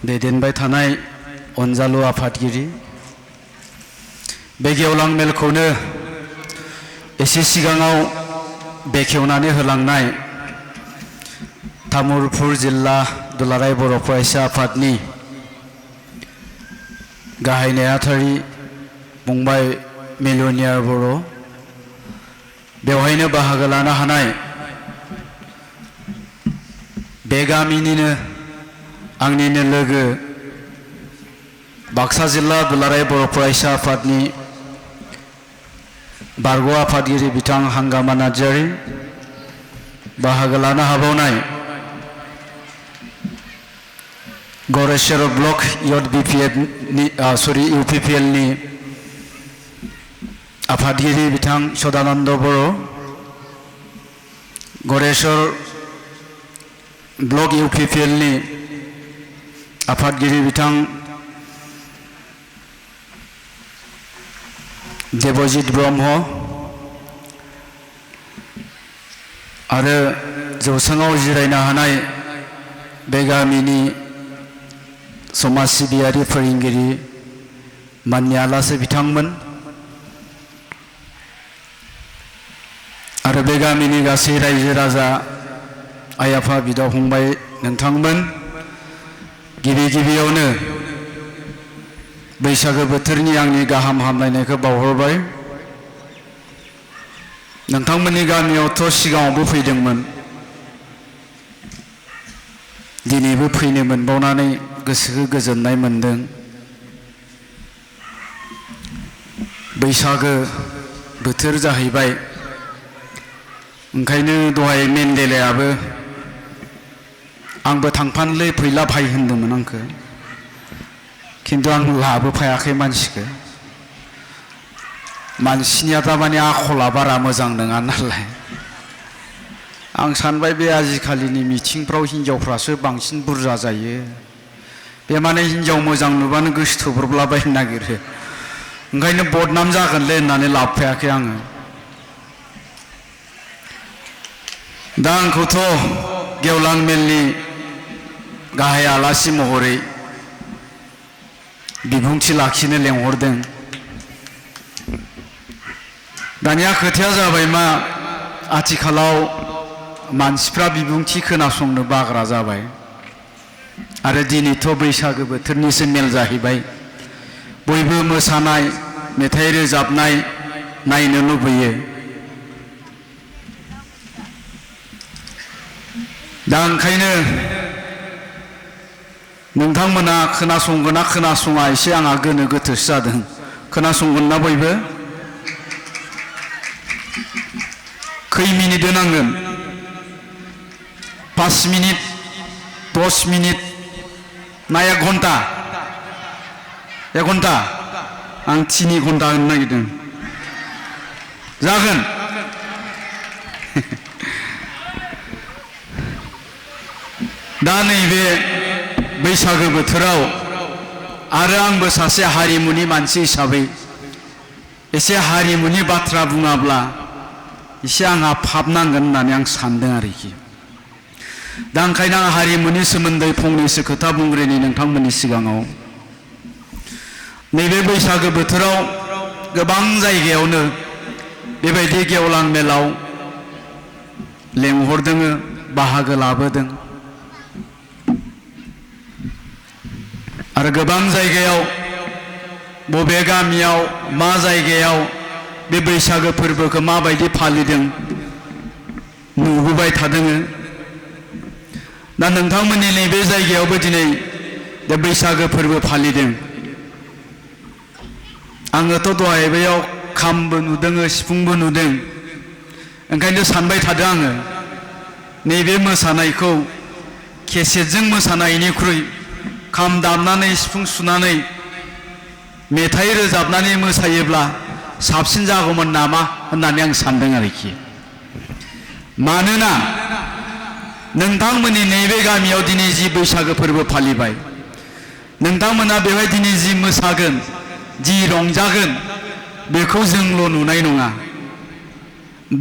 दैदेनबाय थानाय अनजालु आफादगिरि बे गेवलां मेलखौनो एसे सिगाङाव बेखेवनानै होलांनाय तामुलपुर जिल्ला दुलाराय बर' फरायसा आफादनि गाहाय नेहाथारि फंबाय मिलनियार बर' बेवहायनो बाहागो लानो हानाय बे गामिनिनो आंनिनो लोगो बाक्सा जिल्ला दुलाराय बर' फरायसा आफादनि बारग' आफादगिरि बिथां हांगामा नार्जारी बाहागो लानो हाबावनाय गरेश्वर ब्लक UPPL नि आफादगिरि बिथां सदानन्द बर' गरेश्वर ब्लक UPPL नि आफादगिरि बिथां देबजित ब्रह्म आरो जौसाङाव जिरायनो हानाय बे गामिनि समाज सिबियारि फोरोंगिरि माननि आलासि बिथांमोन आरो बे गामिनि गासै रायजो राजा आइ आफा बिदा फंबाय नोंथांमोन गिबियावनो बैसागो बोथोरनि आंनि गाहाम हामलायनायखौ बावहरबाय। नोंथांमोननि गामियावथ' सिगाङावबो फैदोंमोन, दिनैबो फैनो मोनबावनानै गोसोखौ गोजोननाय मोनदों। बैसागो बोथोर जाहैबाय, ओंखायनो दहाय मेन्देलायाबो आंबो थांफानोलै फैला फाय होनदोंमोन आंखौ, खिन्थु आं लाबोफायाखै मानसिखौ। मानसिनिया थारमाने आखला बारा मोजां नङा नालाय आं सानबाय बे आजिखालिनि मिथिंफ्राव हिनजावफ्रासो बांसिन बुरजा जायो, बे माने हिनजाव मोजां नुबानो गोसो थोब्रबलाबायनो नागिरो, ओंखायनो बदनाम जागोनलै होननानै लाबोफायाखै आङो। दा आंखौथ' गेवलां मेलनि गाहाय आलासि महरै बिबुंथि लाखिनो लेंहरदों। दानिया खोथाया जाबाय मा, आथिखालाव मानसिफ्रा बिबुंथि खोनासंनो बाग्रा जाबाय आरो दिनैथ' बैसागो बोथोरनिसो मेल जाहैबाय, बयबो मोसानाय मेथाइ रोजाबनाय नायनो लुबैयो। दा ओंखायनो नोंथांमोना खोनासंगोन ना खोनासङा एसे आंहा गोनो गोथोसो जादों। खोनासंगोन ना बयबो? खै मिनिट नांगोन? 5 मिनिट, 10 मिनिट ना 1 घन्टा? 1 घन्टा? आं 3 घन्टा होनो नागिरदों। जागोन? दा नैबे बैसागो बोथोराव आरो आंबो सासे हारिमुनि मानसि हिसाबै एसे हारिमुनि बाथ्रा बुङाब्ला एसे आंहा फाब नांगोन होननानै आं सानदों आरोखि। दा ओंखायनो आं हारिमुनि सोमोन्दै फंनैसो खोथा बुंग्रोनि नोंथांमोननि सिगाङाव। नैबे बैसागो बोथोराव गोबां जायगायावनो बेबायदि गेवलां मेलाव लेंहरदों, बाहागो लाबोदों आरो गोबां जायगायाव बबे गामियाव मा जायगायाव बे बैसागो फोरबोखौ माबायदि फालिदों नुबोबाय थादों। दा नोंथांमोननि नैबे जायगायावबो दिनै बे बैसागो फोरबो फालिदों। आङोथ' दहाय बेयाव खामबो नुदों, सिफुंबो नुदों, ओंखायनो सानबाय थादों आङो, नैबे मोसानायखौ केसेटजों मोसानायनिख्रुइ खाम दामनानै सिफुं सुनानै मेथाइ रोजाबनानै मोसायोब्ला साबसिन जागौमोन नामा होननानै आं सानदों आरोखि। मानोना नोंथांमोननि नैबे गामियाव दिनै जि बैसागो फोरबो फालिबाय, नोंथांमोना बेवहाय दिनै जि मोसागोन, जि रंजागोन, बेखौ जोंल' नुनाय नङा,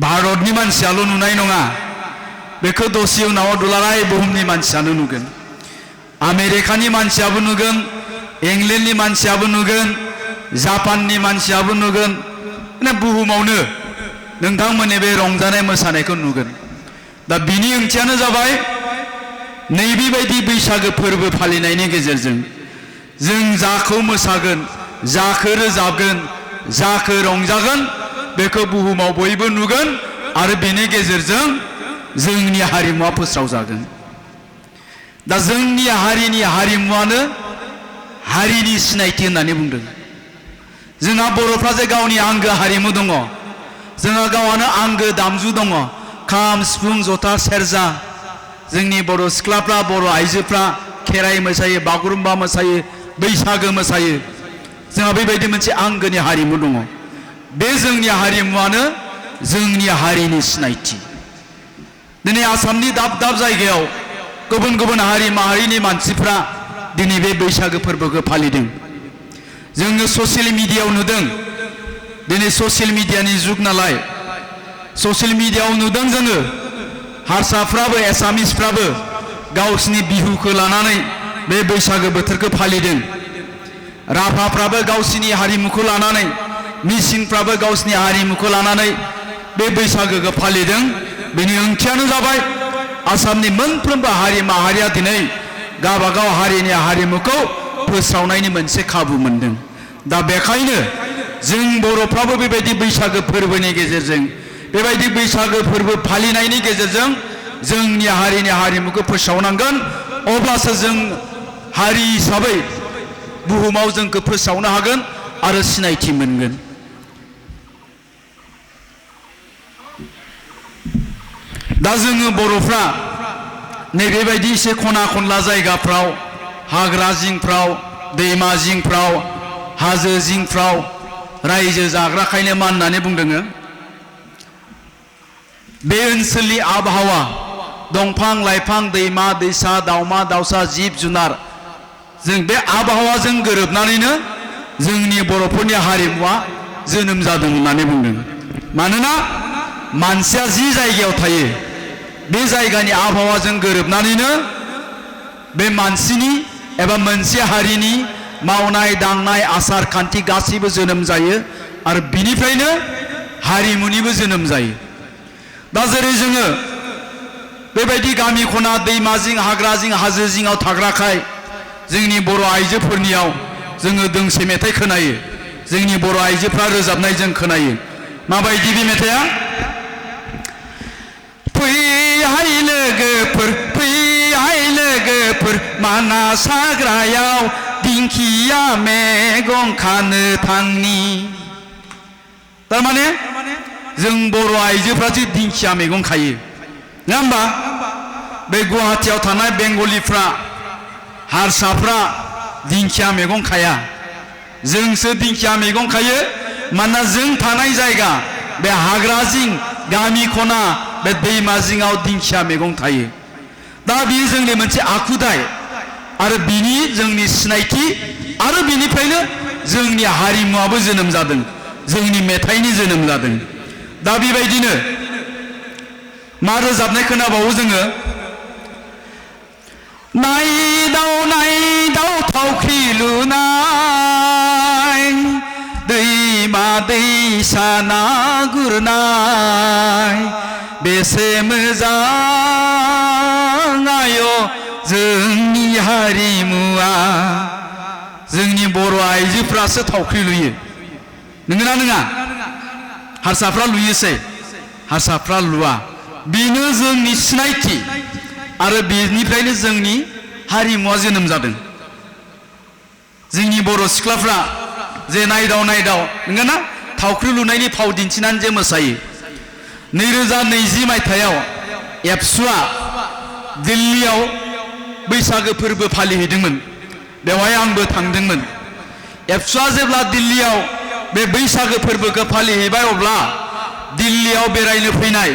भारतनि मानसियाल' नुनाय नङा, बेखौ दसे उनाव दुलाराय बुहुमनि मानसियानो नुगोन। 아메리카니 만시아बो नुगोन इंलेन्डनि मानसियाबो नुगोन जापाननि मानसियाबो नुगोन माने बुहुमावनो नोंथांमोननि बे रंजानाय मोसानायखौ नुगोन दा बिनि ओंथियानो जाबाय नैबेबायदि बैसागो फोरबो फालिनायनि गेजेरजों जों जाखौ मोसागोन जाखौ रोजाबगोन जाखौ रंजागोन बेखौ बुहुमाव बयबो नुगोन आरो बेनि गेजेरजों जोंनि हारिमुवा फोस्रावजागोन दा जोंनि हारिनि हारिमुवानो हारिनि सिनायथि होननानै बुंदों जोंहा बर'फ्रा जे गावनि आंगो हारिमु दङ जोंहा गावहानो आंगो दामजु दङ खाम सिफुं जथा सेरजा जोंनि बर' सिख्लाफ्रा बर' आइजोफ्रा खेराइ मोसायो बागुरुम्बा मोसायो बैसागो मोसायो जोंहा बेबायदि मोनसे आंगोनि हारिमु दङ बे जोंनि हारिमुवानो जोंनि हारिनि सिनायथि दिनै आसामनि दाब दाब जायगायाव गुबुन गुबुन हारि माहारिनि मानसिफ्रा दिनै बे बैसागो फोरबोखौ फालिदों जोङो ससियेल मिडियायाव नुदों दिनै ससियेल मिडियानि जुग नालाय ससियेल मिडियायाव नुदों जोङो हारसाफ्राबो एसामिसफ्राबो गावसिनि बिहुखौ लानानै बे बैसागो बोथोरखौ फालिदों राभाफ्राबो गावसिनि हारिमुखौ लानानै मिसिंफ्राबो गावसिनि हारिमुखौ लानानै बे बैसागोखौ फालिदों बेनि ओंथियानो जाबाय आसामनि मोनफ्रोमबो हारि माहारिया दिनै गावबागाव हारिनि हारिमुखौ फोस्रावनायनि मोनसे खाबु मोनदों दा बेखायनो जों बर'फ्राबो बेबायदि बैसागो फोरबोनि गेजेरजों बेबायदि बैसागो फोरबो फालिनायनि गेजेरजों जोंनि हारिनि हारिमुखौ फोसावनांगोन अब्लासो जों हारि हिसाबै बुहुमाव जोंखौ फोसावनो हागोन आरो सिनायथि मोनगोन दा जोङो बर'फ्रा नैबेबायदि एसे खना खनला जायगाफ्राव हाग्रा जिंफ्राव दैमा जिंफ्राव हाजो जिंफ्राव रायजो जाग्राखायनो मा होननानै बुंदों बे ओनसोलनि आबहावा दंफां लाइफां दैमा दैसा दाउमा दाउसा जिब जुनार जों बे आबहावाजों गोरोबनानैनो जोंनि बर'फोरनि हारिमुवा जोनोम जादों होननानै बुंदों मानोना मानसिया जि जायगायाव थायो बे जायगानि आबहावाजों गोरोबनानैनो बे मानसिनि एबा मोनसे हारिनि मावनाय दांनाय आसार खान्थि गासैबो जोनोम जायो आरो बिनिफ्रायनो हारिमुनिबो जोनोम जायो दा जेरै जोङो बेबायदि गामि खना दैमा जिं हाग्रा जिं हाजो जिङाव थाग्राखाय जोंनि बर' आइजोफोरनियाव जोङो दोंसे मेथाइ खोनायो जोंनि बर' आइजोफ्रा रोजाबनाय जों खोनायो माबायदि बे मेथाइया फैहाय लोगोफोर मानास हाग्रायाव दिंखिया मैगं खानो थांनि तारमाने जों बर' आइजोफ्रा जे दिंखिया मैगं खायो नङा होमबा बे गुवाहाटीयाव थानाय बेंगलिफ्रा हारसाफ्रा दिंखिया मैगं खाया जोंसो दिंखिया मैगं खायो मानोना जों थानाय जायगा बे हाग्रा जिं गामि खना बे दैमा जिङाव दिंखिया मैगं थायो दा बेयो जोंनि मोनसे आखुथाय आरो बिनि जोंनि सिनायथि आरो बिनिफ्रायनो जोंनि हारिमुवाबो जोनोम जादों जोंनि मेथाइनि जोनोम जादों दा बेबायदिनो मा रोजाबनाय खोनाबावो जोङो नायदाव थावख्रि लुनाय दैमा दैसा ना गुरनाय बेसे मोजां आय जोंनि हारिमुआ जोंनि बर' आइजोफ्रासो थावख्रि लुयो नंगौना नङा हारसाफ्रा लुयोसै हारसाफ्रा लुवा बेनो जोंनि सिनायथि आरो बेनिफ्रायनो जोंनि हारिमुवा जोनोम जादों जोंनि बर' सिख्लाफ्रा जे नायदाव नंगौना थावख्रि लुनायनि फाव दिन्थिनानै जे मोसायो 2020 मायथाइयाव एबसुआ दिल्लीयाव बैसागो फोरबो फालिहैदोंमोन बेवहाय आंबो थांदोंमोन एबसुआ जेब्ला दिल्लीयाव बे बैसागो फोरबोखौ फालिहैबाय अब्ला दिल्लीयाव बेरायनो फैनाय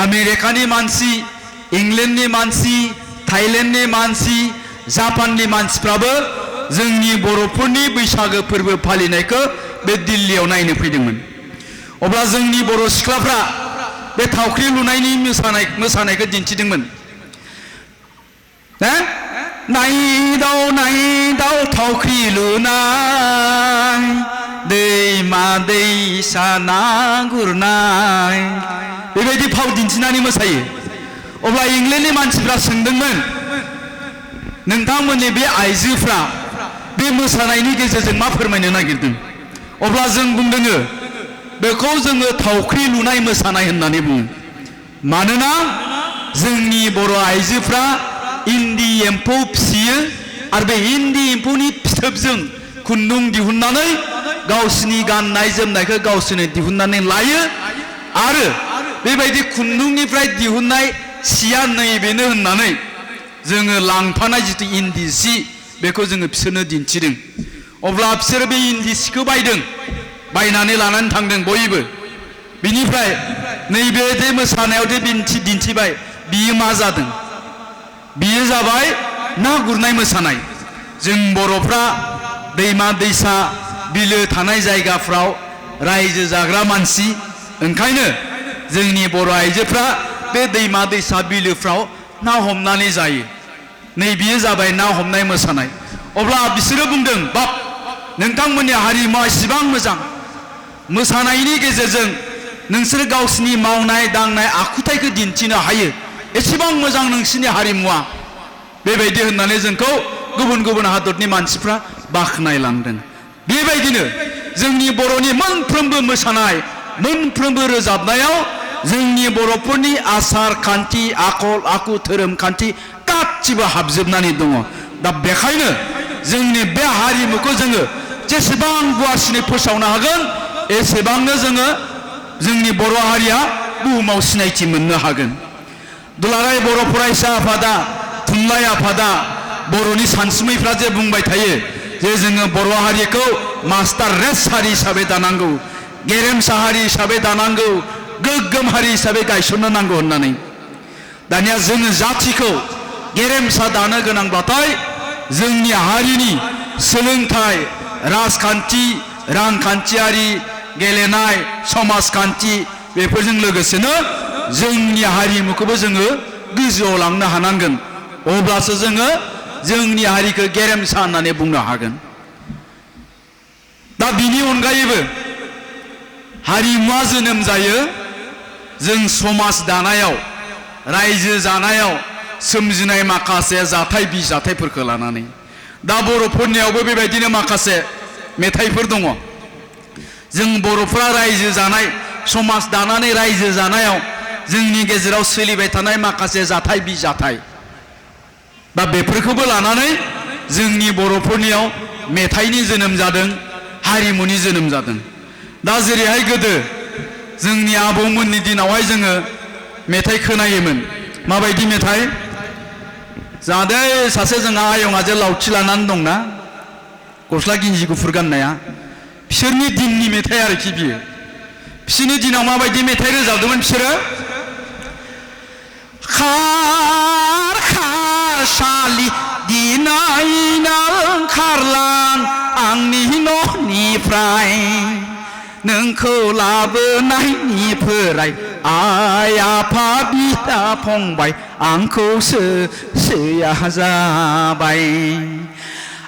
आमेरिकानि मानसि इंलेन्डनि मानसि थाइलेन्डनि मानसि जापाननि मानसिफ्राबो जोंनि बर'फोरनि बैसागो फोरबो फालिनायखौ बे दिल्लीयाव नायनो फैदोंमोन अब्ला जोंनि बर' सिख्लाफ्रा बे थावख्रि लुनायनि मोसानायखौ दिन्थिदोंमोन नायदाव थावख्रि लुनाय दैमा दैसा ना गुरनाय बेबायदि फाव दिन्थिनानै मोसायो। अब्ला इंलेन्डनि मानसिफ्रा सोंदोंमोन नोंथांमोननि बे आइजोफ्रा बे मोसानायनि गेजेरजों मा फोरमायनो नागिरदों? अब्ला जों बुंदों बेखौ जोङो थावख्रि लुनाय मोसानाय होननानै बुङो। मानोना जोंनि बर' आइजोफ्रा इन्दि एम्फौ फिसियो आरो बे इन्दि एम्फौनि फिथोबजों खुन्दुं दिहुननानै गावसिनि गाननाय जोमनायखौ गावसोरनो दिहुननानै लायो आरो बेबायदि खुन्दुंनिफ्राय दिहुननाय सिया नैबेनो होननानै जोङो लांफानाय जितु इन्दि सि बेखौ जोङो बिसोरनो दिन्थिदों। अब्ला बिसोरो बे इन्दि सिखौ बायनानै लानानै थांदों बयबो। बिनिफ्राय नैबे जे मोसानायाव जे दिन्थिबाय बियो मा जादों? बियो जाबाय ना गुरनाय मोसानाय। जों बर'फ्रा दैमा दैसा बिलो थानाय जायगाफ्राव रायजो जाग्रा मानसि, ओंखायनो जोंनि बर' आइजोफ्रा बे दैमा दैसा बिलोफ्राव ना हमनानै जायो। नै बियो जाबाय ना हमनाय मोसानाय। अब्ला बिसोरो बुंदों बाप नोंथांमोननि हारिमुवा एसेबां मोजां, मोसानायनि गेजेरजों नोंसोर गावसिनि मावनाय दांनाय आखुथायखौ दिन्थिनो हायो, एसेबां मोजां नोंसिनि हारिमुवा, बेबायदि होननानै जोंखौ गुबुन गुबुन हादरनि मानसिफ्रा बाख्नायलांदों। बेबायदिनो जोंनि बर'नि मोनफ्रोमबो मोसानाय मोनफ्रोमबो रोजाबनायाव जोंनि बर'फोरनि आसार खान्थि आखल आखु धोरोम खान्थि गासिबो हाबजोबनानै दङ। दा बेखायनो जोंनि बे हारिमुखौ जोङो जेसेबां गुवारसिनै फोसावनो हागोन एसेबांनो जोङो जोंनि बर' हारिया बुहुमाव सिनायथि मोननो हागोन। दुलाराय बर' फरायसा आफादा थुनलाइ आफादा बर'नि सानसुमैफ्रा जे बुंबाय थायो जे जोङो बर' हारिखौ मास्टार रेस हारि हिसाबै दानांगौ, गेरेमसा हारि हिसाबै दानांगौ, गोग्गोम हारि हिसाबै गायसननो नांगौ होननानै। दानिया जोङो जाथिखौ गेरेमसा दानो गोनांब्लाथाय जोंनि हारिनि सोलोंथाइ, राजखान्थि, रांखान्थियारि, गेलेनाय, समाजखान्थि बेफोरजों लोगोसेनो जोंनि हारिमुखौबो जोङो गोजौआव लांनो हानांगोन। अब्लासो जोङो जोंनि हारिखौ गेरेमसा होननानै बुंनो हागोन। दा बिनि अनगायैबो हारिमुवा जोनोम जायो जों समाज दानायाव, रायजो जानायाव सोमजिनाय माखासे जाथाय बिजाथायफोरखौ लानानै। दा बर'फोरनियावबो बेबायदिनो माखासे मेथाइफोर दङ। जों बर'फ्रा रायजो जानाय, समाज दानानै रायजो जानायाव जोंनि गेजेराव सोलिबाय थानाय माखासे जाथाय बिजाथाय, दा बेफोरखौबो लानानै जोंनि बर'फोरनियाव मेथाइनि जोनोम जादों, हारिमुनि जोनोम जादों। दा जेरैहाय गोदो जोंनि आबौमोननि दिनावहाय जोङो मेथाइ खोनायोमोन। माबायदि मेथाइ? जाहाथे सासे जोंहा आयंआ जे लावथि लानानै दंना, गस्ला गिन्जि गुफुर गाननाया, बिसोरनि दिननि मेथाइ आरोखि बियो। बिसोरनि दिनाव माबायदि मेथाइ रोजाबदोंमोन बिसोरो? खार खार सालि दिनायना ओंखारलां आंनि न'निफ्राय, नोंखौ लाबोनायनिफ्राय आइ आफा बिदा फंबाय आंखौसो सैया जाबाय।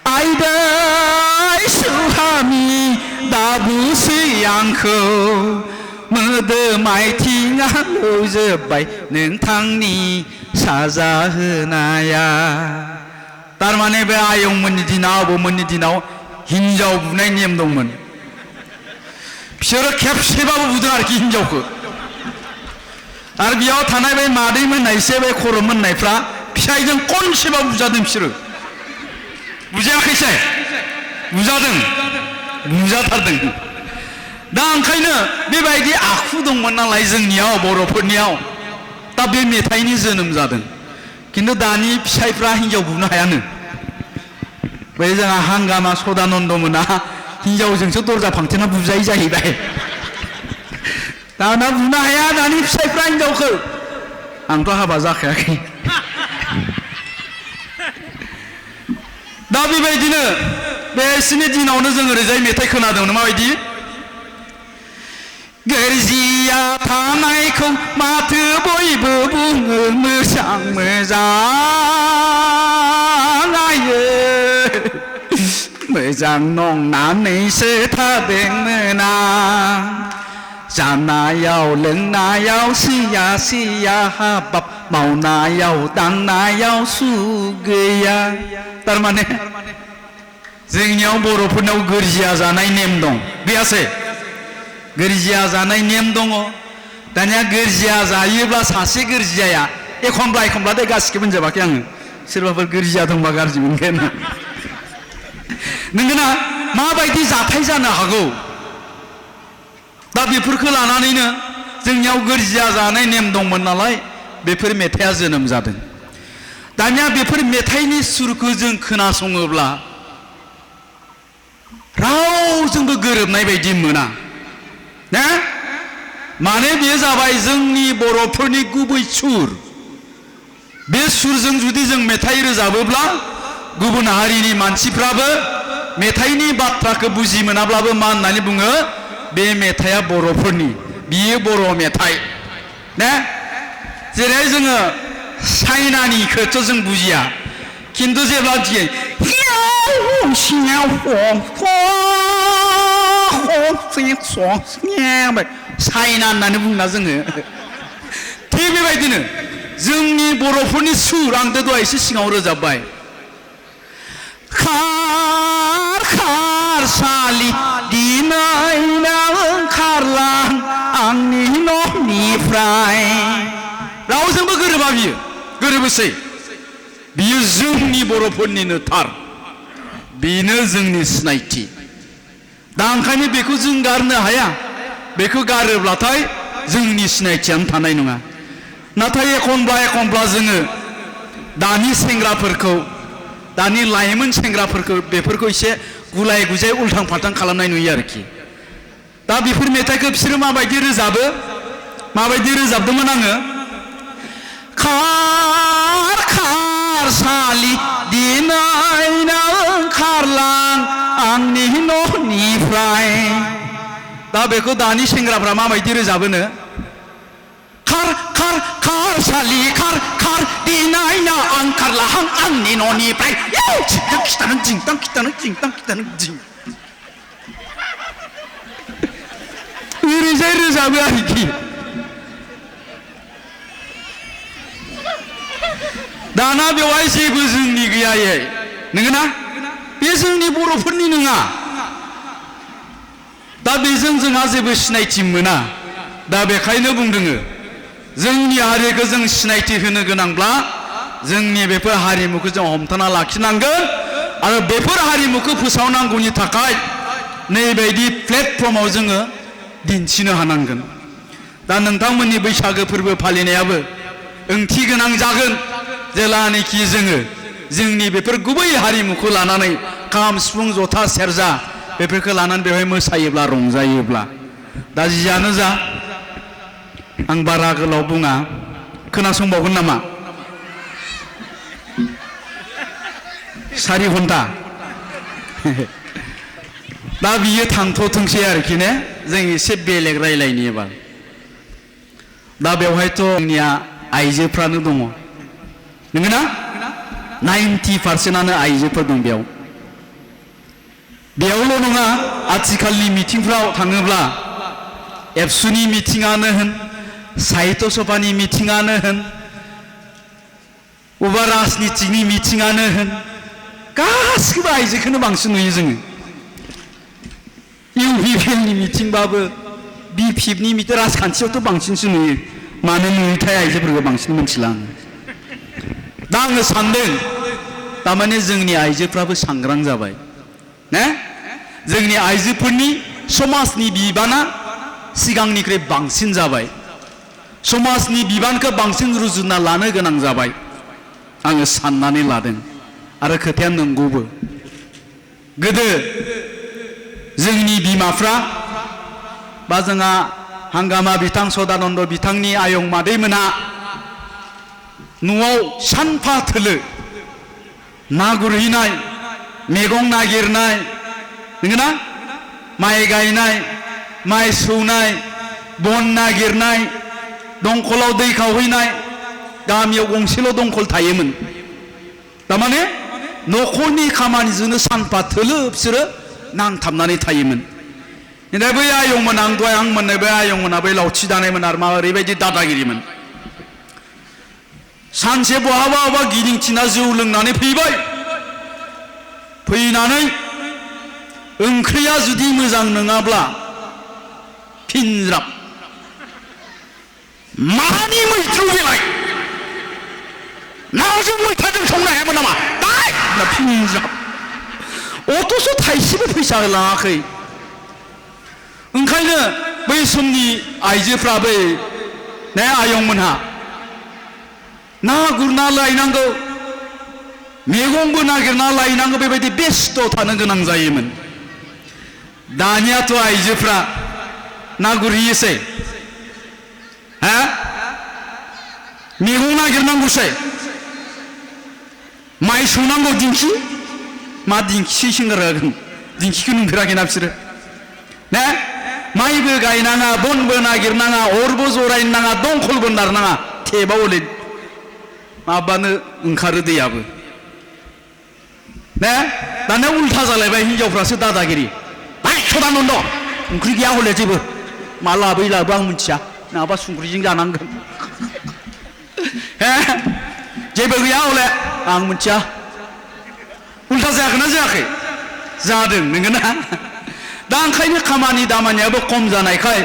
आइदै सुहामि दाबुसै आंखौ, मोदोम आथिङा लुजोब्बाय नोंथांनि साजा होनाया। थारमाने बे आयंमोननि दिनाव आबौमोननि दिनाव हिन्जाव बुनाय नेम दंमोन। बिसोरो खेबसेबाबो बुदों आरोखि हिन्जावखौ। आरो बेयाव थानाय बे मादै मोननाय एसे बे खर' मोननायफ्रा फिसाइजों खनसेबाबो बुजादों बिसोरो। बुजायाखैसै? बुजादों, बुजाथारदों। दा ओंखायनो बेबायदि आखु दंमोन नालाय जोंनियाव बर'फोरनियाव, दा बे मेथाइनि जोनोम जादों। खिन्थु दानि फिसाइफ्रा हिन्जाव बुनो हायानो। बै जोंहा हांगामा सदानन्द मोना हिन्जावजोंसो दरजा फांथेना बुजायै जाहैबाय। दाना बुनो हाया दानि फिसाइफ्रा हिन्जावखौ। आंथ' हाबा जाखायाखै। दा बेबायदिनो बे बिसोरनि दिनावनो जों ओरैजाय मेथाइ खोनादोंमोन। माबायदि? गोरजिया थानायखौ माथो बयबो बुङो मोजां मोजां, मोजां नंनानैसो थादोंमोन आं जानायाव लोंनायाव सिया सिया हाबाब मावनायाव दांनायाव सुख गैया तारमाने जोंनियाव बर'फोरनाव गोरजिया जानाय नेम दं गैयासै गोरजिया जानाय नेम दङ दानिया गोरजिया जायोब्ला सासे गोरजियाया एखनब्ला एखनब्ला दे गासिखौबो होनजोबाखै आङो सोरबाफोर गोरजिया दंबा गाज्रि मोनगोन नोंगोना माबायदि जाथाय जानो हागौ दा बेफोरखौ लानानैनो जोंनियाव गोरजिया जानाय नेम दंमोन नालाय बेफोर मेथाइया जोनोम जादों दानिया बेफोर मेथाइनि सुरखौ जों खोनासङोब्ला रावजोंबो गोरोबनाय बायदि मोना ना माने बेयो जाबाय जोंनि बर'फोरनि गुबै सुर बे सुरजों जुदि जों मेथाइ रोजाबोब्ला गुबुन हारिनि मानसिफ्राबो मेथाइनि बाथ्राखौ बुजि मोनाब्लाबो मा होननानै बुङो बे मेथाइया बर'फोरनि बियो बर' मेथाइ ना जेरै जोङो चाइनानिखौथ' जों बुजिया खिन्थु जेब्ला चाइना होननानै बुङा जोङो थिग बेबायदिनो जोंनि बर'फोरनि सुर आं दहाय एसे सिगाङाव रोजाबबाय खार खार सालि दिनै ओंखारलां आंनि न'निफ्राय रावजोंबो गोरोबा बियो गोरोबोसै बियो जोंनि बर'फोरनिनो थार बेनो जोंनि सिनायथि दा ओंखायनो बेखौ जों गारनो हाया बेखौ गारोब्लाथाय जोंनि सिनायथियानो थानाय नङा नाथाय एखनब्ला जोङो दानि सेंग्राफोरखौ दानि लाइमोन सेंग्राफोरखौ बेफोरखौ एसे गुलाय गुजाय उल्थां फाल्थां खालामनाय नुयो आरोखि दा बेफोर मेथाइखौ बिसोरो माबायदि रोजाबो माबायदि रोजाबदोंमोन आङो खार खार सालि दिनै ओंखारलां आंनि न'निफ्राय दा बेखौ दानि सेंग्राफ्रा माबायदि रोजाबोनो खार खार खार सालि खार खार दिनै ओंखारलां आंनि न'निफ्राय खिथानो जिंतां खिथानो जिंतां खिथानो जिं ओरैजाय रोजाबो आरोखि दाना बेवहाय जेबो जोंनि गैयायै नोंगोना बे जोंनि बर'फोरनि नङा दा बेजों जोंहा जेबो सिनायथि मोना दा बेखायनो बुंदों जोंनि हारिखौ जों सिनायथि होनो गोनांब्ला जोंनि बेफोर हारिमुखौ जों हमथाना लाखिनांगोन आरो बेफोर हारिमुखौ फोसावनांगौनि थाखाय नैबायदि प्लेटफर्माव जोङो दिन्थिनो हानांगोन दा नोंथांमोननि बैसागो फोरबो फालिनायाबो ओंथि गोनां जागोन जेलानोखि जोङो जोंनि बेफोर गुबै हारिमुखौ लानानै खाम सिफुं जथा सेरजा बेफोरखौ लानानै बेवहाय मोसायोब्ला रंजायोब्ला दा जियानो जा आं बारा गोलाव बुङा खोनासंबावगोन नामा 4 घन्टा दा बियो थांथ'थोंसै आरोखि ने जों एसे बेलेग रायलायनि एबार दा बेवहायथ' जोंनिया आइजोफ्रानो दङ नंगौना 90% आइजोफोर दं बेयावल' नङा आथिखालनि मिटिंफ्राव थाङोब्ला एबसुनि मिटिङानो होन साहित्य सभानि मिटिङानो होन बबेबा राजनितिनि मिटिङानो होन गासिबो आइजोखौनो बांसिन नुयो जोङो इउपिपिएलनि मिटिंबाबो बिपिएफनि मिटिं राजखान्थियावथ' बांसिनसो नुयो मानो नुयोथाय आइजोफोरखौ बांसिन मिथिला आङो दा आङो सानदों तारमाने जोंनि आइजोफ्राबो सांग्रां जाबाय ना जोंनि आइजोफोरनि समाजनि बिबाना सिगांनिख्रुइ बांसिन जाबाय समाजनि बिबानखौ बांसिन रुजुना लानो गोनां जाबाय आङो साननानै लादों आरो खोथाया नंगौबो गोदो जोंनि बिमाफ्रा बा जोंहा हांगामा बिथां सदानन्द बिथांनि आयं मादैमोना न'आव सानफा थोलो ना गुरहैनाय मैगं नागिरनाय नंगौना माइ गायनाय माइ सौनाय बन नागिरनाय दंखलाव दै खावहैनाय गामियाव गंसेल' दंखल थायोमोन तारमाने न'खरनि खामानिजोंनो सानफा थोलो बिसोरो नांथाबनानै थायोमोन। बै आयंमोन आं दहाय आं मोननाय बै आयंमोना बै लावथि दानायमोन आरो मा ओरैबायदि दादागिरिमोन। सानसे बहाबा गिदिंथिना जौ लोंनानै फैबाय, फैनानै ओंख्रिया जुदि मोजां नङाब्ला फिनज्राब मानि मैद्रु बेलाय नाजों मैथाजों संनो हायामोन नामा दाय ना फिनज्राब। अथ'स थाइसेबो फैसा होलाङाखै। ओंखायनो बै समनि आइजोफ्रा बै आयंमोनहा ना गुरना लायनांगौ, मैगंबो नागिरना लायनांगौ, बेबायदि बेस्थ' थानो गोनां जायोमोन। दानियाथ' आइजोफ्रा ना गुरहैयोसै, मैगं नागिरनांगौसै, माइ सौनांगौ दिंखि, मा दिंखिसै सिंगारगोन, दिंखिखौ नुफेराखैना बिसोरो ने? माइबो गायनाङा, बनबो नागिरनाङा, अरबो जरायनो नाङा, दंखलबो नारनाङा, टेपआव हले माबानो ओंखारो दैयाबो ने? दानिया उल्था जालायबाय, हिनजावफ्रासो दादागिरि। सदानन्द ओंख्रि गैया हले जेबो, मा लाबोयो लाबो आं मिथिया, नङाबा संख्रिजों जानांगोन। जेबो गैया हले आं मिथिया। उल्था जायाखैना जायाखै? जादों, नंगौना? दा ओंखायनो खामानि दामानियाबो खम जानायखाय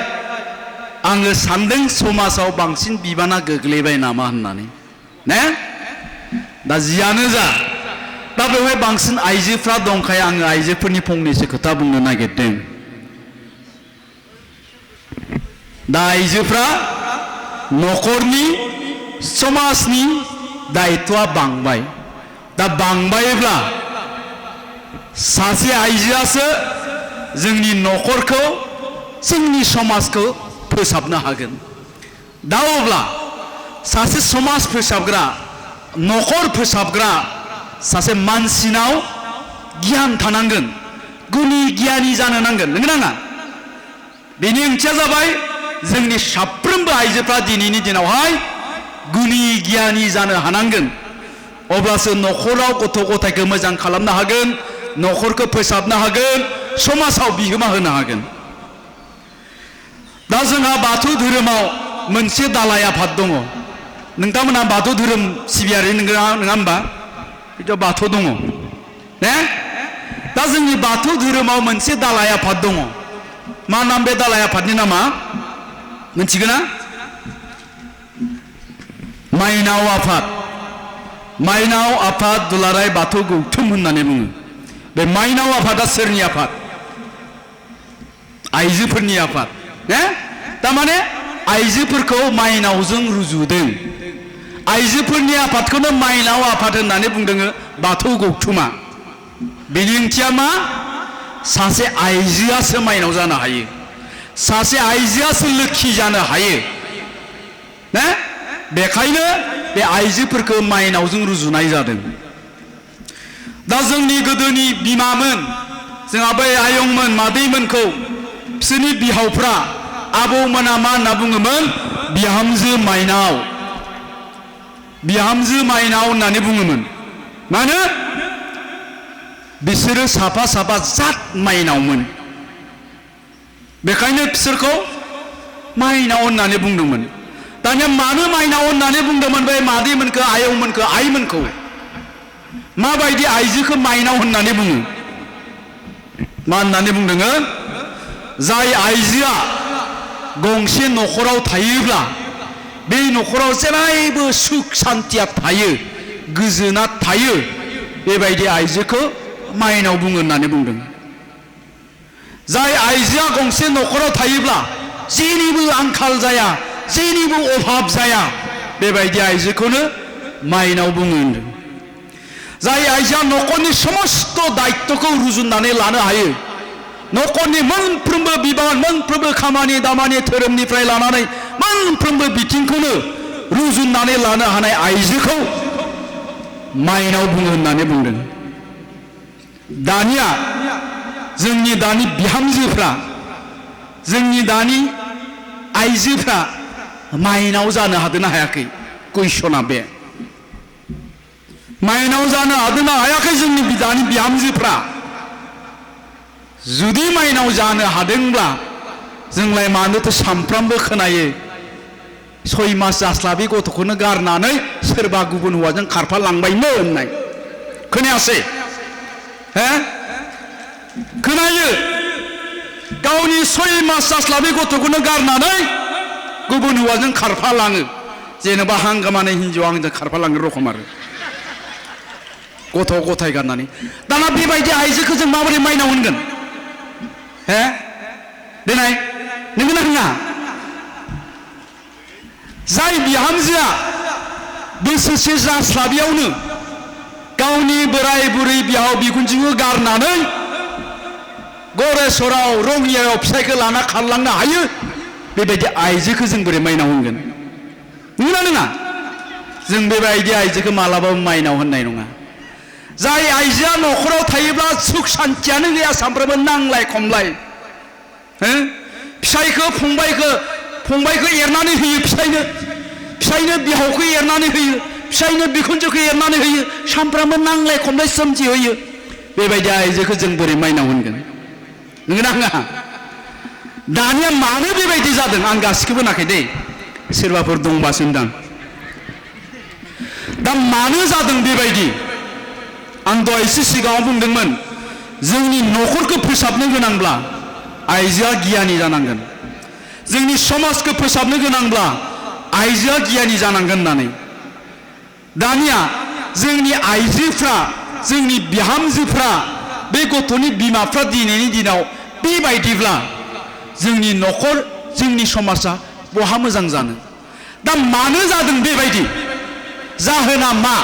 आङो सानदों समाजाव बांसिन बिबाना गोग्लैबाय नामा होननानै ने? दा जियानो जा, दा बेवहाय बांसिन आइजोफ्रा दंखाय आङो आइजोफोरनि फंनैसो खोथा बुंनो नागिरदों। दा आइजोफ्रा न'खरनि समाजनि दायित्वआ बांबाय। दा बांबायब्ला सासे आइजोआसो जोंनि न'खरखौ, जोंनि समाजखौ फोसाबनो हागोन। दा अब्ला सासे समाज फोसाबग्रा, न'खर फोसाबग्रा सासे मानसिनाव गियान थानांगोन, गुनि गियानि जानो नांगोन, नंगौ ना? बेनि ओंथिया जाबाय जोंनि साफ्रोमबो आइजोफ्रा दिनैनि दिनावहाय गुनि गियानि जानो हानांगोन। अब्लासो न'खराव गथ' गथायखौ मोजां खालामनो हागोन, न'खरखौ फोसाबनो हागोन, समाजाव बिहोमा होनो हागोन। दा जोंहा बाथौ धोरोमाव मोनसे दालाय आफाद दङ। नोंथांमोनहा बाथौ धोरोम सिबियारि नङा होमबा? बिदियाव बाथौ दङ ने? दा जोंनि बाथौ धोरोमाव मोनसे दालाय आफाद दङ। मा नाम बे दालाय आफादनि नामा मिथिगोन ना? माइनाव आफाद। माइनाव आफाद दुलाराय बाथौ गौथुम होननानै बुङो। बे माइनाव आफादा सोरनि आफाद? आइजोफोरनि आफाद ने? तारमाने आइजोफोरखौ माइनावजों रुजुदों। आइजोफोरनि आफादखौनो माइनाव आफाद होननानै बुंदों बाथौ गौथुमा। बेनि ओंथिया मा? सासे आइजोआसो माइनाव जानो हायो, सासे आइजोआसो लोखि जानो हायो ने? बेखायनो बे आइजोफोरखौ माइनावजों रुजुनाय जादों। दा जोंनि गोदोनि बिमामोन, जोंहा बै आयंमोन, मादैमोनखौ बिसोरनि बिहावफ्रा, आबौमोना मा होनना बुङोमोन? बिहामजो माइनाव, बिहामजो माइनाव होननानै बुङोमोन। मानो? बिसोरो साफा साफा जात माइनावमोन, बेखायनो बिसोरखौ माइनाव होननानै बुंदोंमोन। दानिया मानो माइनाव होननानै बुंदोंमोन बे मादैमोनखौ, आयंमोनखौ, आइमोनखौ? माबायदि आइजोखौ माइनाव होननानै बुङो? मा होननानै बुंदों? जाय आइजोआ गंसे न'खराव थायोब्ला बे न'खराव जेरावबो सुख सान्थिया थायो, गोजोना थायो, बेबायदि आइजोखौ माइनाव बुङो होननानै बुंदों। जाय आइजोआ गंसे न'खराव थायोब्ला जेनिबो आंखाल जाया, जेनिबो अभाब जाया, बेबायदि आइजोखौनो माइनाव बुङो होनदों। जाय आइजोआ न'खरनि समस्त दायित्वखौ रुजुननानै लानो हायो, न'खरनि मोनफ्रोमबो बिबान, मोनफ्रोमबो खामानि दामानि, धोरोमनिफ्राय लानानै मोनफ्रोमबो बिथिंखौनो रुजुननानै लानो हानाय आइजोखौ माइनाव बुङो होननानै बुंदों। दानिया जोंनि दानि बिहामजोफ्रा, जोंनि दानि आइजोफ्रा माइनाव जानो हादोंना हायाखै? कुइसना बे माइनाव जानो हादोंना हायाखै जोंनि दानि बिहामजोफ्रा? जुदि माइनाव जानो हादोंब्ला जोंलाय मानोथो सामफ्रामबो खोनायो 6 मास जास्लाबै गथ'खौनो गारनानै सोरबा गुबुन हौवाजों खारफालांबायनो होननाय खोनायासै? हे खोनायो गावनि 6 मास जास्लाबै गथ'खौनो गारनानै गुबुन हौवाजों खारफालाङो जेनेबा हांगामानाय हिन्जावा आंजों खारफालाङो रखम आरो गथ' गथाय गारनानै दाना बेबायदि आइजोखौ जों माबोरै माइनाव होनगोन? हे देनाय नोंगोना नङा? जाय बिहामजोआ बोसोरसे जास्लाबियावनो गावनि बोराय बुरै बिहाव बिखुनजोखौ गारनानै गरेस्वराव रङियायाव फिसाइखौ लाना खारलांनो हायो बेबायदि आइजोखौ जों बोरै माइनाव होनगोन? नंगौना नङा? जों बेबायदि आइजोखौ मालाबाबो माइनाव होननाय नङा। जाय आइजोआ न'खराव थायोब्ला सुख सान्थियानो गैया सामफ्रामबो नांलाय खमलाय फिसाइखौ फंबायखौ एरनानै होयो फिसाइनो बिहावखौ एरनानै होयो फिसाइनो बिखुनजोखौ एरनानै होयो सामफ्रामबो नांलाय खमलाय सोमजिहोयो बेबायदि आइजोखौ जों बोरै माइनाव होनगोन? नंगौना नङा? दानिया मानो बेबायदि जादों आं गासिखौबो होनाखै दे सोरबाफोर दंबासो होनदां। दा मानो जादों बेबायदि? आं दहायसो सिगाङाव बुंदोंमोन जोंनि न'खरखौ फोसाबनो गोनांब्ला आइजोआ गियानि जानांगोन, जोंनि समाजखौ फोसाबनो गोनांब्ला आइजोआ गियानि जानांगोन होननानै। दानिया जोंनि आइजोफ्रा जोंनि बिहामजोफ्रा बे गथ'नि बिमाफ्रा दिनैनि दिनाव बेबायदिब्ला जोंनि न'खर जोंनि समाजा बहा मोजां जानो? दा मानो जादों बेबायदि? जाहोना मा?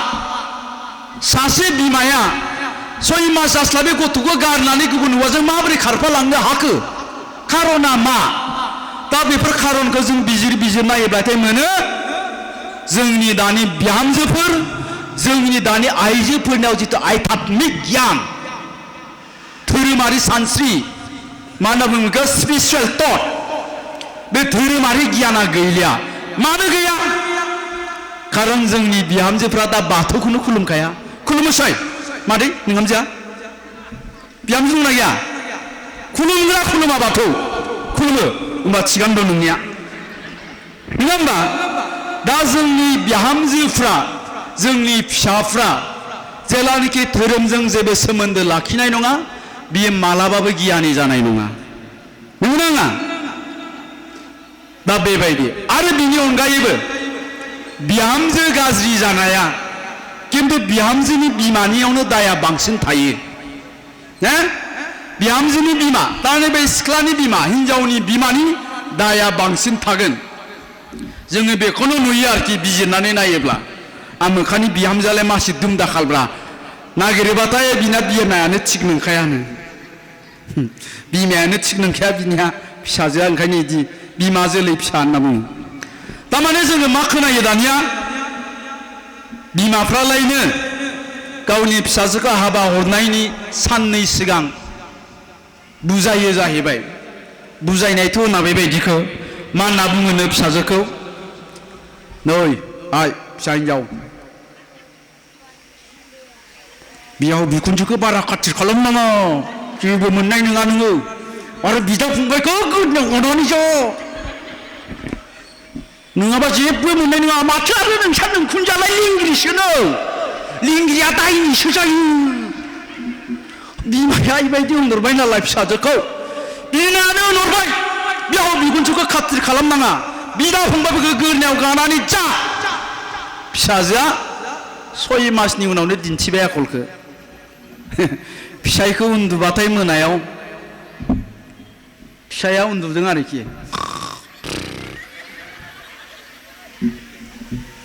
सासे बिमाया 6 मास जास्लाबै गथ'खौ गारनानै गुबुन हौवाजों माबोरै खारफालांनो हाखो? खारना मा? दा बेफोर खारनखौ जों बिजिर नायोब्लाथाय मोनो जोंनि दानि बिहामजोफोर जोंनि दानि आइजोफोरनियाव जिथु आध्यात्मिक गियान धोरोमारि सानस्रि मा होनना बुङो बेखौ स्पिरिचुवेल थट बे धोरोमारि गियाना गैलिया। मानो गैया? खारन जोंनि बिहामजोफ्रा दा बाथौखौनो खुलुमखाया। खुलुमोसै मादै नोंहामजोआ? बिहामजो दंना गैया? खुलुमग्रा खुलुमा बाथौ? खुलुमो। होमबा थिगानो दं नोंनिया, नङा होमबा? दा जोंनि बिहामजोफ्रा जोंनि फिसाफ्रा जेलानाखि धोरोमजों जेबो सोमोन्दो लाखिनाय नङा बियो मालाबाबो गियानि जानाय नङा। नंगौना नङा? दा बेबायदि आरो बिनि अनगायैबो बिहामजो गाज्रि जानाया किन्तु बिहामजोनि बिमानियावनो दाया बांसिन थायो। बिहामजोनि बिमा तारमाने बे सिख्लानि बिमा हिन्जावनि बिमानि दाया बांसिन थागोन। जोङो बेखौनो नुयो आरोखि बिजिरनानै नायोब्ला आमोखानि बिहामजोआलाय मासि दुमदाखालब्रा नागिरोबाथाय बिना बिमायानो थिग नंखायानो बिमायानो थिग नंखाया बिनिया फिसाजोआ ओंखायनो बिदि बिमा जोलै फिसा होनना बुङो। तारमाने जोङो मा खोनायो दानिया बिमाफ्रालायनो गावनि फिसाजोखौ हाबा हरनायनि साननै सिगां बुजायो जाहैबाय। बुजायनायथ' होना बेबायदिखौ मा होनना बुङोनो फिसाजोखौ? नै आइ फिसा हिन्जाव बिहाव बिखुनजोखौ बारा खाथिर खालामनाङा जेबो मोननाय नङा नोङो आरो बिदा फंबायखौ गोदनायाव अनानै ज' नङाबा जेबो मोननाय नङा। माथो आरो नोंसा नोंखुनजालाय लिंग्रिसोनो लिंग्रिया दायनिसो जायो। बिमाया बेबायदि होनहरबाय नालाय फिसाजोखौ बिनानो होनहरबाय बिहाव बिखुनजोखौ खाथिर खालामनाङा बिदा फंबायफोरखौ गोदनायाव गानानै जा। फिसाजोआ 6 मासनि उनावनो दिन्थिबाय आखलखौ। फिसाइखौ उन्दुबाथाय मोनायाव फिसाया उन्दुदों आरोखि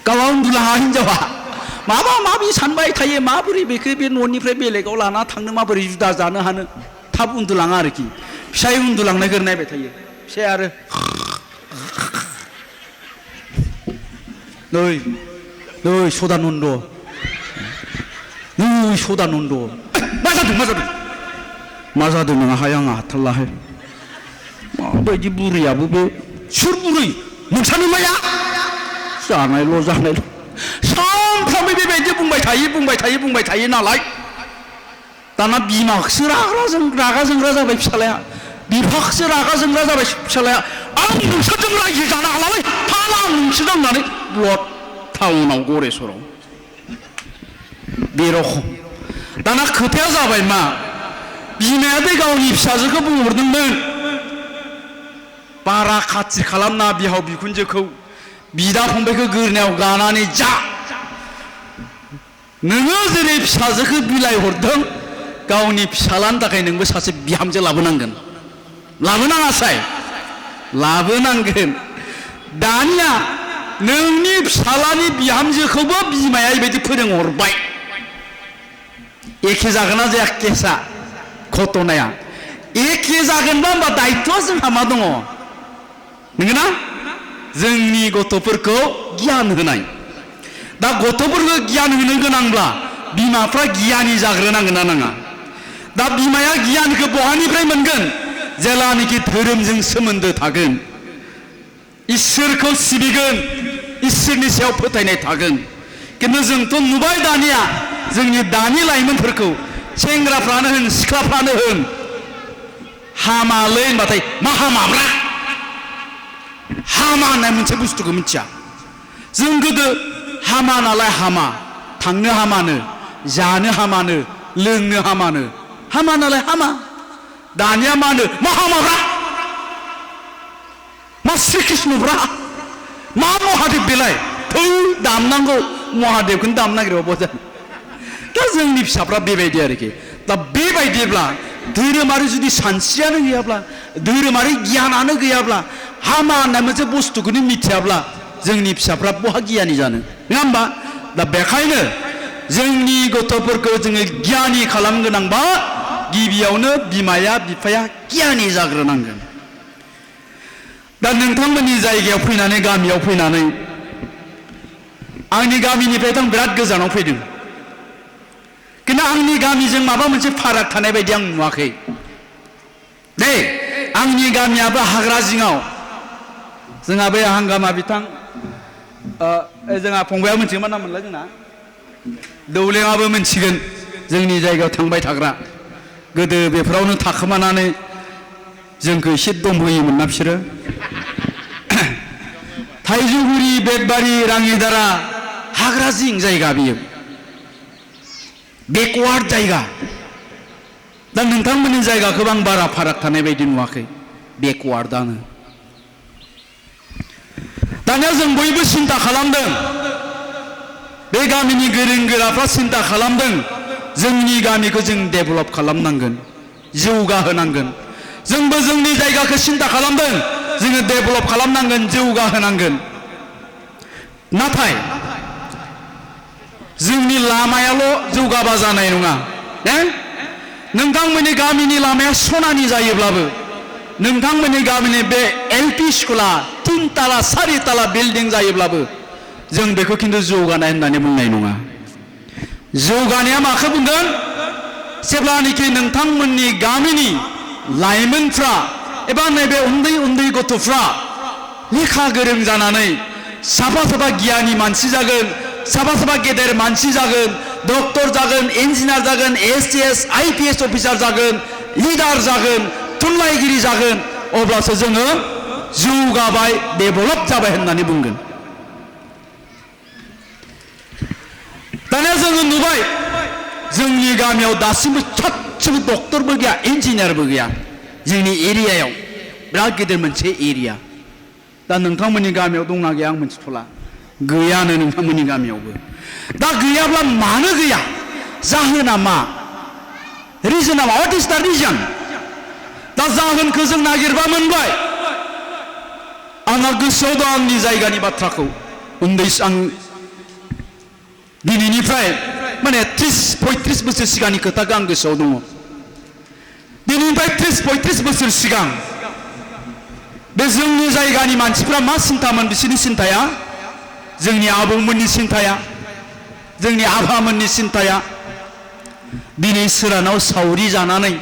गावहा उन्दुलाङा हिन्जावा माबा माबि सानबाय थायो माबोरै बेखौ बे न'निफ्राय बेलेगाव लाना थांनो माबोरै जुदा जानो हानो थाब उन्दुलाङा आरोखि फिसाइ उन्दुलांनायखौ नायबाय थायो। फिसाया आरो नै नै सदानन्द नै सदानन्द मा जादों नोंहाय आंहा हाथारलाहाय माबायदि बुरैयाबो बे सोर बुरै नोंसानि माया जानायल' सानफ्रामबो बेबायदि बुंबाय बुंबाय थायो नालाय दाना बिमाखौसो रागा जोंग्रा जाबाय फिसालाया बिफाखौसो रागा जोंग्रा जाबाय फिसालाया आं नोंसोरजों रायजो जानो हालालै थाला आं नोंसोरजों होननानै ब्लड टाउनाव गरेस्वराव बे रखम दाना खोथाया जाबाय मा बिमाया बे गावनि फिसाजोखौ बुंहरदोंमोन बारा खाथि खालामना बिहाव बिखुनजोखौ बिदा फंबायखौ गोरनायाव गानानै जा नोङो जेरै फिसाजोखौ बिलाइ हरदों गावनि फिसालानि थाखाय नोंबो सासे बिहामजो लाबोनांगोन लाबोनाङासाय लाबोनांगोन दानिया नोंनि फिसालानि बिहामजोखौबो बिमाया बेबायदि फोरोंहरबाय एखे जागोन ना जाया केसा घटनाया एखे जागोनबा होमबा दायित्वआ जोंहा मा दङ नंगौना जोंनि गथ'फोरखौ गियान होनाय दा गथ'फोरखौ गियान होनो गोनांब्ला बिमाफ्रा गियानि जाग्रोनांगोन ना नाङा दा बिमाया गियानखौ बहानिफ्राय मोनगोन जेलानाखि धोरोमजों सोमोन्दो थागोन इसोरखौ सिबिगोन इसोरनि सायाव फोथायनाय थागोन किन्तु जोंथ' नुबाय दानिया जोंनि दानि लाइमोनफोरखौ सेंग्राफ्रानो होन सिख्लाफ्रानो होन हामालै होनबाथाय मा हामाब्रा हामा होननाय मोनसे बुस्थुखौ मिथिया जों गोदो हामा नालाय हामा थांनो हामानो जानो हामानो लोंनो हामानो हामा नालाय हामा दानिया मा होनो मा हामाब्रा मा श्री कृष्णब्रा मा महादेव बेलाय थौ दामनांगौ महादेवखौनो दामनो नागिरो अबजा दा जोंनि फिसाफ्रा बेबायदि आरोखि दा बेबायदिब्ला धोरोमारि जुदि सानस्रियानो गैयाब्ला धोरोमारि गियानानो गैयाब्ला हामा होननाय मोनसे बुस्थुखौनो मिथियाब्ला जोंनि फिसाफ्रा बहा गियानि जानो नङा होमबा दा बेखायनो जोंनि गथ'फोरखौ जोङो गियानि खालामनो गोनांबा गिबियावनो बिमाया बिफाया गियानि जाग्रोनांगोन दा नोंथांमोननि जायगायाव फैनानै गामियाव फैनानै आंनि गामिनिफ्रायथ' आं बिराद गोजानाव फैदों किन्तु आंनि गामिजों माबा मोनसे फाराग थानाय बायदि आं नुवाखै दे आंनि गामियाबो हाग्रा जिङाव जोंहा बे हांगामा बिथां जोंहा फंबाया मोनथिगोन मा नाम मोनलाय जोंना दौलेङाबो मोनथिगोन जोंनि जायगायाव थांबाय थाग्रा गोदो बेफोरावनो थाखोमानानै जोंखौ एसे दमहोयोमोन ना बिसोरो थाइजौगुरि बेतबारि राङिदारा हाग्रा जिं जायगा बियो बेकवार्ड जायगा दा नोंथांमोननि जायगाखौबो आं बारा फाराग थानाय बायदि नुवाखै बेकवार्डआनो दानिया जों बयबो सिन्ता खालामदों बे गामिनि गोरों गोराफ्रा सिन्ता खालामदों जोंनि गामिखौ जों डेभेलप खालामनांगोन जौगाहोनांगोन जोंबो जोंनि जायगाखौ सिन्ता खालामदों जोङो डेभेलप खालामनांगोन जौगाहोनांगोन नाथाय जोंनि लामायाल' जौगाबा जानाय नङा नोंथांमोननि गामिनि लामाया सनानि जायोब्लाबो नोंथांमोननि गामिनि बे एलपि स्कुला 3 ताला 4 ताला बिल्डिं जायोब्लाबो जों बेखौ खिन्थु जौगानाय होननानै बुंनाय नङा जौगानाया माखौ बुंगोन जेब्लानाखि नोंथांमोननि गामिनि लाइमोनफ्रा एबा नैबे उन्दै उन्दै गथ'फ्रा लेखा गोरों जानानै साफा साफा गियानि मानसि जागोन साफा साफा गेदेर मानसि जागोन डक्टर जागोन इन्जिनियार जागोन STS IPS अफिसार जागोन लिडार जागोन थुनलाइगिरि जागोन अब्लासो जोङो जौगाबाय डेभेलप जाबाय होननानै बुंगोन दानिया जोङो नुबाय जोंनि गामियाव दासिमबो सासेबो डक्टरबो गैया इन्जिनियारबो गैया जोंनि एरियायाव बिराद गिदिर मोनसे एरिया दा नोंथांमोननि गामियाव दंना गैया आं मिथिथ'ला गैयानो नोंथांमोननि गामियावबो दा गैयाब्ला मानो गैया जाहोना मा रिजोना मा व्हाट इज द रिजन दा जाहोनखौ जों नागिरबा मोनबाय आंहा गोसोआव दं आंनि जायगानि बाथ्राखौ उन्दै आं दिनैनिफ्राय माने 30-35 बोसोर सिगांनि खोथाखौ आं गोसोआव दङ दिनैनिफ्राय 30-35 बोसोर सिगां बे जोंनि जायगानि मानसिफ्रा मा सिन्तामोन बिसोरनि सिन्ताया जोंनि आबौमोननि सिन्ताया जोंनि आफामोननि सिन्ताया दिनै सोरानाव सावरि जानानै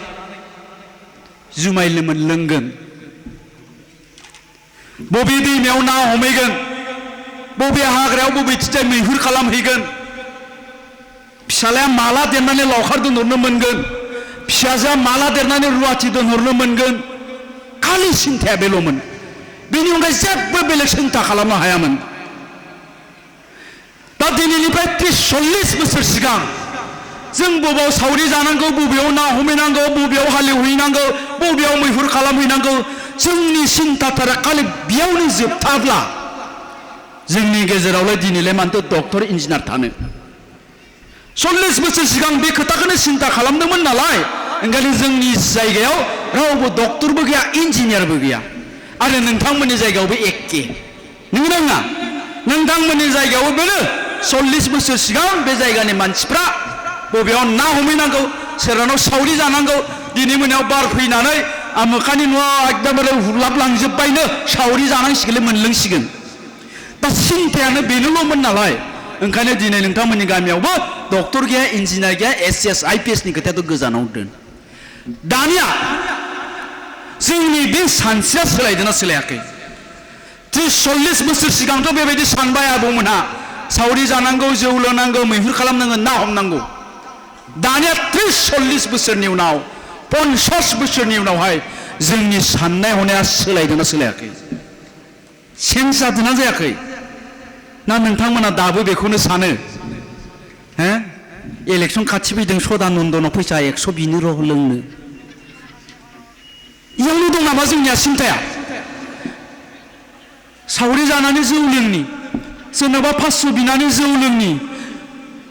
जुमाय लोंगोन बबे दैमायाव ना हमहैगोन बबे हाग्रायाव बबेथिंजाय मैहुर खालामहैगोन फिसालाया माला देरनानै लावखार दोनहरनो मोनगोन, फिसाजोआ माला देरनानै रुवाथि दोनहरनो मोनगोन, खालि सिन्थाया बेल'मोन। बेनि अनगायै जेबो बेलेग सिन्था खालामनो हायामोन। दा दिनैनिफ्राय 30-40 बोसोर सिगां जों बबेयाव सावरि जानांगौ, बबेयाव ना हमहैनांगौ, बबेयाव हालेवहैनांगौ, बबेयाव मैहुर खालामहैनांगौ, जोंनि सिन्थाफोरा खालि बेयावनो जोबथाब्ला जोंनि गेजेरावलाय दिनैलाय मानोथो डक्टर इन्जिनियार थानो? 40 बोसोर सिगां बे खोथाखौनो सिन्था खालामदोंमोन नालाय, ओंखायनो जोंनि जायगायाव रावबो डक्टरबो गैया, इन्जिनियारबो गैया। आरो नोंथांमोननि जायगायावबो एखे, नंगौना नङा? नोंथांमोननि जायगायावबो बेनो 40 बोसोर सिगां बे जायगानि मानसिफ्रा बबेयाव ना हमहैनांगौ, सोरहानाव सावरि जानांगौ, दिनै मोनायाव बार फैनानै आमोखानि न'आव एकदमबारे हुलाबलांजोब्बायनो, सावरि जानांसिगोनलै, मोनलोंसिगोन। दा सिन्थायानो बेनोल'मोन नालाय, ओंखायनो दिनै नोंथांमोननि गामियावबो डक्टर गैया, इन्जिनियार गैया, एस IPS नि खोथायाथ' गोजानाव दोन। दानिया जोंनि बे सानस्रिया सोलायदोंना सोलायाखै? 30-40 बोसोर सिगांथ' बेबायदि सानबाय आबौमोनहा, सावरि जानांगौ, जौ लोंनांगौ, मैहुर खालामनांगौ, ना हमनांगौ। दानिया 30-40 बोसोरनि उनाव, 50 बोसोरनि उनावहाय जोंनि साननाय हनाया सोलायदोंना सोलायाखै? चेन्ज जादोंना जायाखै? ना नोंथांमोना दाबो बेखौनो सानो? इलेक्सन खाथि फैदों, सदानन्दनाव फैसा 100 बिनो र' लोंनो। इयावनो दं नामा जोंनिया सिन्थाया? सावरि जानानै जौ लोंनि, सोरनोबा 500 बिनानै जौ लोंनि,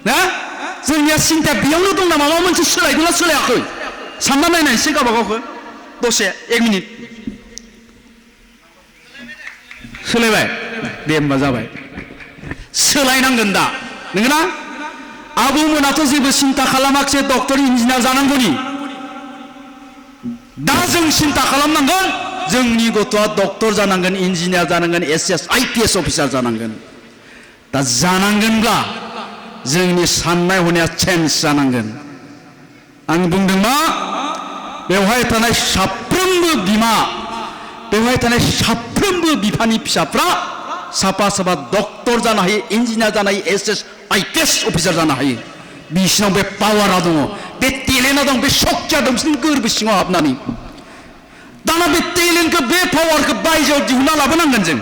ना? जोंनिया सिन्थाया बेयावनो दं नामा? माबा मोनसे सोलायदोंना सोलायाखै? सानना नायनायसै गावबा गावखौ दसे 1 मिनिट। सोलायबाय? दे होमबा जाबाय। सोलायनांगोन दा, नंगौना? आबौमोनाथ' जेबो सिन्था खालामाखिसै डक्टर इन्जिनियार जानांगौनि। दा जों सिन्था खालामनांगोन, जोंनि गथ'आ डक्टर जानांगोन, इन्जिनियार जानांगोन, SS IPS अफिसार जानांगोन। दा जानांगोनब्ला जोंनि साननाय हनाया चेन्ज जानांगोन। आं बुंदों मा? बेवहाय थानाय साफ्रोमबो बिमा, बेवहाय थानाय साफ्रोमबो बिफानि फिसाफ्रा साफा साफा डक्टर जानो हायो, इन्जिनियार जानो हायो, SS IPS अफिसार जानो हायो। बिसिनाव बे पावारा दङ, बे टेलेन्टआ दं, बे सक्तिया दं बिसोरनि गोरबो सिङाव हाबनानै। दाना बे टेलेन्टखौ, बे पावारखौ बायजोआव दिहुनना लाबोनांगोन जों।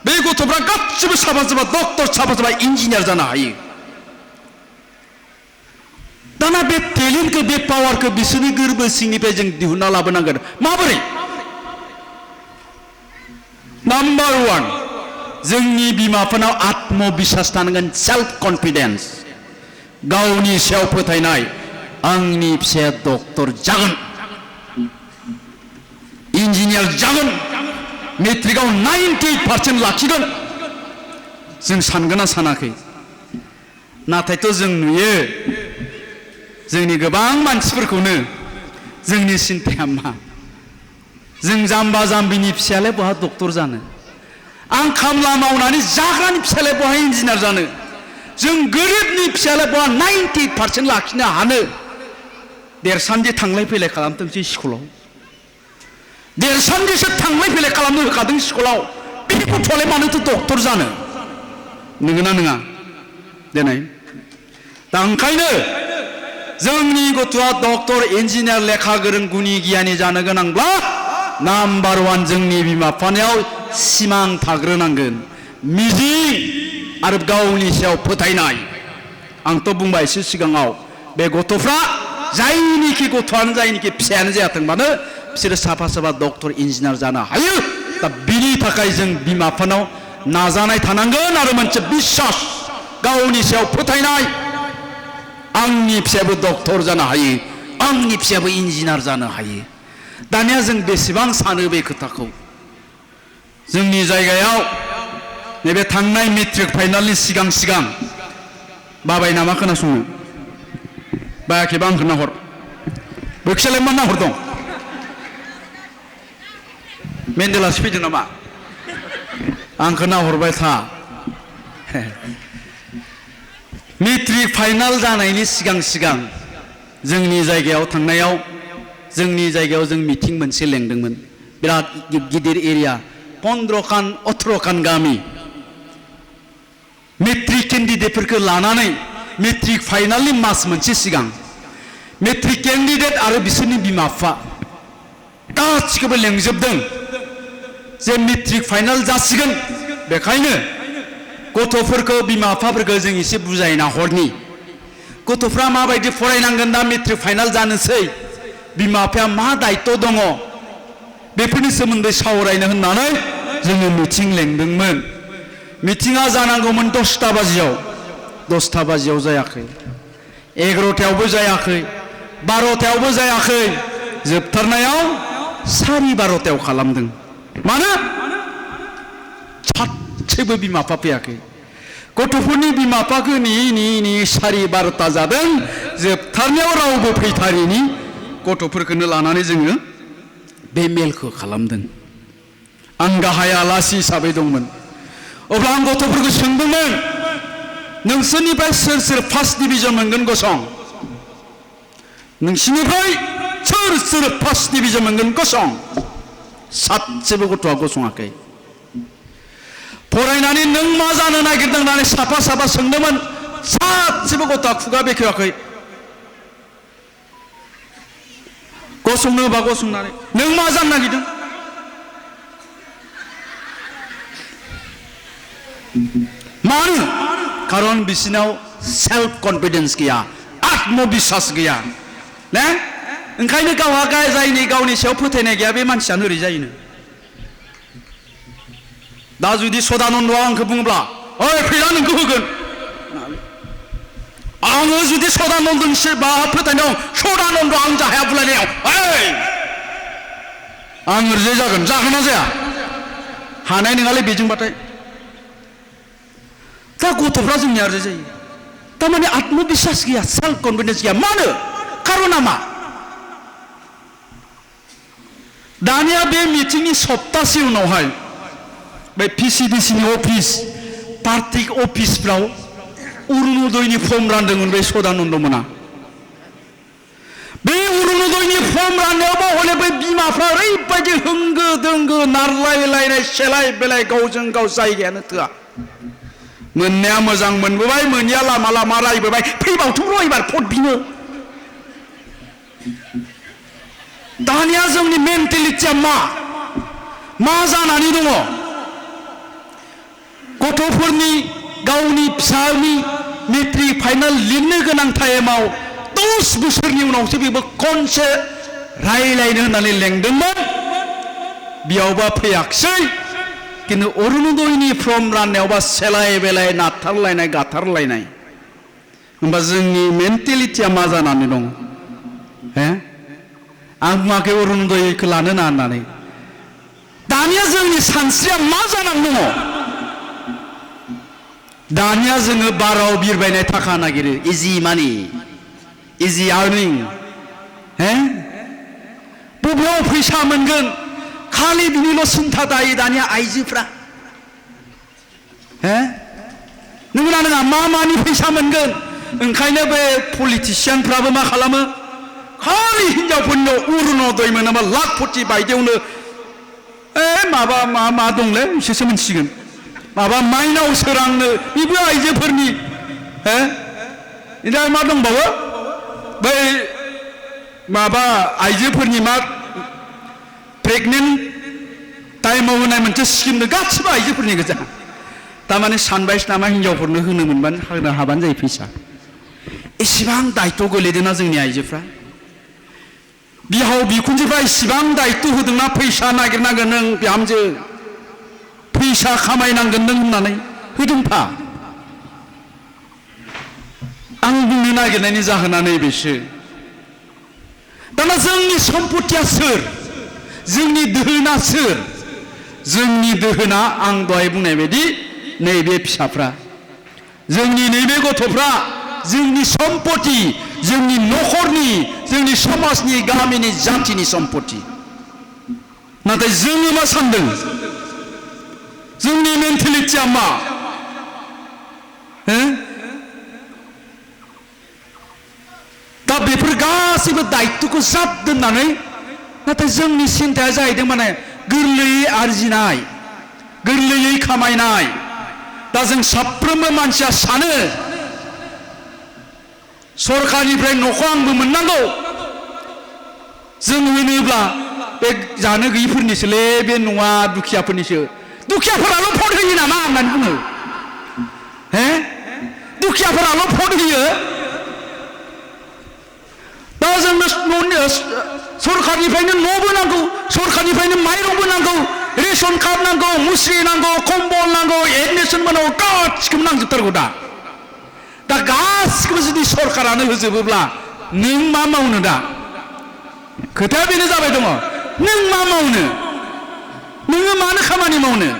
बे गथ'फ्रा गासिबो साफा साफा डक्टर, साफा साफा इन्जिनियार जानो हायो। दाना बे टेलेन्टखौ, बे पावारखौ बिसोरनि गोरबो सिंनिफ्राय जों दिहुनना लाबोनांगोन। माबोरै? नाम्बार 1, जोंनि बिमाफोरनाव आत्मबिश्वास थानांगोन, सेल्फ कन्फिडेन्स, गावनि सायाव फोथायनाय। आंनि फिसाया डक्टर जागोन, इन्जिनियार जागोन, मेट्रिकआव 98% लाखिगोन। जों सानगोन ना सानाखै? नाथायथ' जों नुयो जोंनि गोबां मानसिफोरखौनो, जोंनि सिन्थाया मा? जों जाम्बा जाम्बिनि फिसायालाय बहा डक्टर जानो? आं खामला मावनानै जाग्रानि फिसायालाय बहा इन्जिनियार जानो? जों गोरिबनि फिसायालाय बहा 98% लाखिनो हानो? देरसान्दि थांलाय फैलाय खालामथोंसै स्कुलाव, देरसान्दिसो थांलाय फैलाय खालामनो होखादों स्कुलाव, बे गथ'आलाय मानोथो डक्टर जानो? नंगौना नङा? देनाय। दा ओंखायनो जोंनि गथ'आ डक्टर, इन्जिनियार, लेखा गोरों, गुनि गियानि जानो गोनांब्ला नाम्बार 1 जोंनि बिमा बिफानियाव सिमां थाग्रोनांगोन, मिजिं आरो गावनि सायाव फोथायनाय। आंथ' बुंबाय एसे सिगाङाव, बे गथ'फ्रा जायनिखि गथ'आनो जायनिखि फिसायानो जायाथों मानो, बिसोरो साफा साफा डक्टर, इन्जिनियार जानो हायो। दा बिनि थाखाय जों बिमा बिफानाव नाजानाय थानांगोन आरो मोनसे बिश्वास, गावनि सायाव फोथायनाय। आंनि फिसायाबो डक्टर जानो हायो, आंनि फिसायाबो इन्जिनियार जानो हायो। दानिया जों बेसेबां सानो बे खोथाखौ? जोंनि जायगायाव नैबे थांनाय मेट्रिक फाइनालनि सिगां सिगां बाबाय नामा खोनासंनो? बायाखैबा आंखौ नाहर, बोखियालाय मा नाहर दं? मेन्डेलासो फैदों नामा? आंखौ नाहरबाय था। मेट्रिक फाइनाल जानायनि सिगां सिगां जोंनि जायगायाव थांनायाव, जोंनि जायगायाव जों मिटिं मोनसे लेंदोंमोन, बिराद गिदिर एरिया, 15-18 गामि मेट्रिक केन्डिडेटफोरखौ लानानै मेट्रिक फाइनालनि मास मोनसे सिगां मेट्रिक कैंडिडेट आरो बिसोरनि बिमा बिफा गासिखौबो लेंजोबदों जे मेट्रिक फाइनाल जासिगोन बेखायनो गथ'फोरखौ बिमा बिफाफोरखौ जों एसे बुजायना हरनि गथ'फ्रा माबायदि फरायनांगोन दा मेट्रिक फाइनाल जानोसै बिमा बिफाया मा दायित्व दङ बेफोरनि सोमोन्दै सावरायनो होननानै जोङो मिटिं लेंदोंमोन मिटिंआ जानांगौमोन 10टा बाजियाव जायाखै 11टायावबो जायाखै 12टायावबो जायाखै जोबथारनायाव 12:30 खालामदों मानो सासेबो बिमा बिफा फैयाखै गथ'फोरनि बिमा बिफाखौ नेयै 12:30 जादों जोबथारनायाव रावबो फैथारिनि गथ'फोरखौनो लानानै जोङो बे मेलखौ खालामदों आं गाहाय आलासि हिसाबै दंमोन अब्ला आं गथ'फोरखौ सोंदोंमोन नोंसोरनिफ्राय सोर फार्स्ट डिभिजन मोनगोन गसं नोंसिनिफ्राय सोर फार्स्ट डिभिजन मोनगोन गसं सासेबो गथ'आ गसङाखै फरायनानै नों मा जानो नागिरदों होननानै साफा सोंदोंमोन सासेबो गथ'आ खुगा बेखेवाखै गसंनोबा गसंनानै नों मा जानो नागिरदों मानो खारन बिसिनाव सेल्फ कन्फिडेंस गैया आत्मविश्वास गैया ने ओंखायनो गावहा जायनि गावनि सायाव फोथायनाय गैया बे मानसियानो ओरै जायोनो दा जुदि सदानन्दआ आंखौ बुङोब्ला ओइ फैला नोंखौ होगोन आङो जुदि सदानन्दनि बा फोथायनायाव सदानन्द आं जाहाया बुलायनायाव आं ओरैजाय जागोन ना जाया हानाय नङालै बेजोंबाथाय दा गथ'फ्रा जोंनिया ओरैजाय जायो थारमाने आत्मविश्वास गैया सेल्फ कन्फिडेंस गैया मानो खारना मा दानिया बे मिटिंनि सप्तासे उनावहाय बे पिसिडिसिनि अफिस पार्टी अफिसफ्राव अरुणोदयनि फर्म रानदोंमोन बे सदानन्द मोना बे अरुणोदयनि फर्म राननायावबो हले बै बिमाफ्रा ओरैबायदि होंगो दोंगो नारलायलायनाय सेलाय बेलाय गावजों गाव जायगायानो थोआ मोननाया मोजां मोनबोबाय मोनैया लामा रायबोबाय फैबावथों एबार भट बिनो दानिया जोंनि मेन्टेलिटिया मा जानानै दङ गथ'फोरनि गावनि फिसानि मेट्रिक फाइनाल लिरनो गोनां टाइमाव 10 बोसोरनि उनावसो बेबो खनसे रायलायनो होननानै लेंदोंमोन बेयावबा फैयाखिसै किन्तु अरुणोदयनि फर्म राननायावबा सेलाय बेलाय नारथारलायनाय गाथारलायनाय होमबा जोंनि मेन्टेलिटिया मा जानानै दं आं बुङाखै अरुणोदयखौ लानो ना होननानै दानिया जोंनि सानस्रिया मा जानानै दङ दानिया जोङो बाराव बिरबायनाय थाखा नागिरो इजि मानि इजि आर्निं बबेयाव फैसा मोनगोन खालि बिनिल' सिन्था दायो दानिया आइजोफ्रा नंगौना नङा मानि फैसा मोनगोन ओंखायनो बे पलिटिशियानफ्राबो मा खालामो खालि हिनजावफोरनियाव अरुणोदय मोनाबा लाखपति बायदियावनो मा दंलै बिसोरसो मिथिगोन माबा माइनाव सोरांनो बेबो आइजोफोरनि दा मा दंबावो बै माबा आइजोफोरनि मा प्रेगनेन्ट टाइमाव होनाय मोनसे स्किम गासिबो आइजोफोरनि गोजा थारमाने सानबायसो नामा हिनजावफोरनो होनो मोनबानो होनो हाबानो जायो फैसा एसेबां दायित्व गोलैदोंना जोंनि आइजोफ्रा बिहाव बिखुनजोफ्रा इसेबां दायित्व होदोंना फैसा नागिरनांगोन नों बिहामजो फैसा खामायनांगोन नों होननानै होदोंफा आं बुंनो नागिरनायनि जाहोना नैबेसो दाना जोंनि सम्पतिया सोर जोंनि दोहोना सोर जोंनि दोहोना आं दहाय बुंनाय बायदि नैबे फिसाफ्रा जोंनि नैबे गथ'फ्रा जोंनि सम्पति जोंनि न'खरनि जोंनि समाजनि गामिनि जातिनि सम्पति नाथाय जोङो मा सानदों जोंनि मेन्टेलिटिया मा दा बेफोर गासैबो दायित्वखौ ज्राब दोननानै नाथाय जोंनि सिन्ताया जाहैदों माने गोरलैयै आरजिनाय गोरलैयै खामायनाय दा जों साफ्रोमबो मानसिया सानो सरकारनिफ्राय न'खौ आंबो मोननांगौ जों होनोब्ला बे जानो गैयिफोरनिसोलै बे नङा दुखियाफोरनिसो दुखियाफोराल' भट होयो नामा होननानै बुङो हे दुखियाफोराल' भट होयो दा जोंनो सरकारनिफ्रायनो न'बो नांगौ सरकारनिफ्रायनो माइरंबो नांगौ रेशन कार्ड नांगौ मुस्रि नांगौ कम्बल नांगौ एडमिसनबो नांगौ गासिखौबो नांजोबथारगौ दा गासिखौबो जुदि सरकारानो होजोबोब्ला नों मा मावनो दा खोथाया बेनो जाबाय दङ नों मा मावनो नोङो मानो खामानि मावनो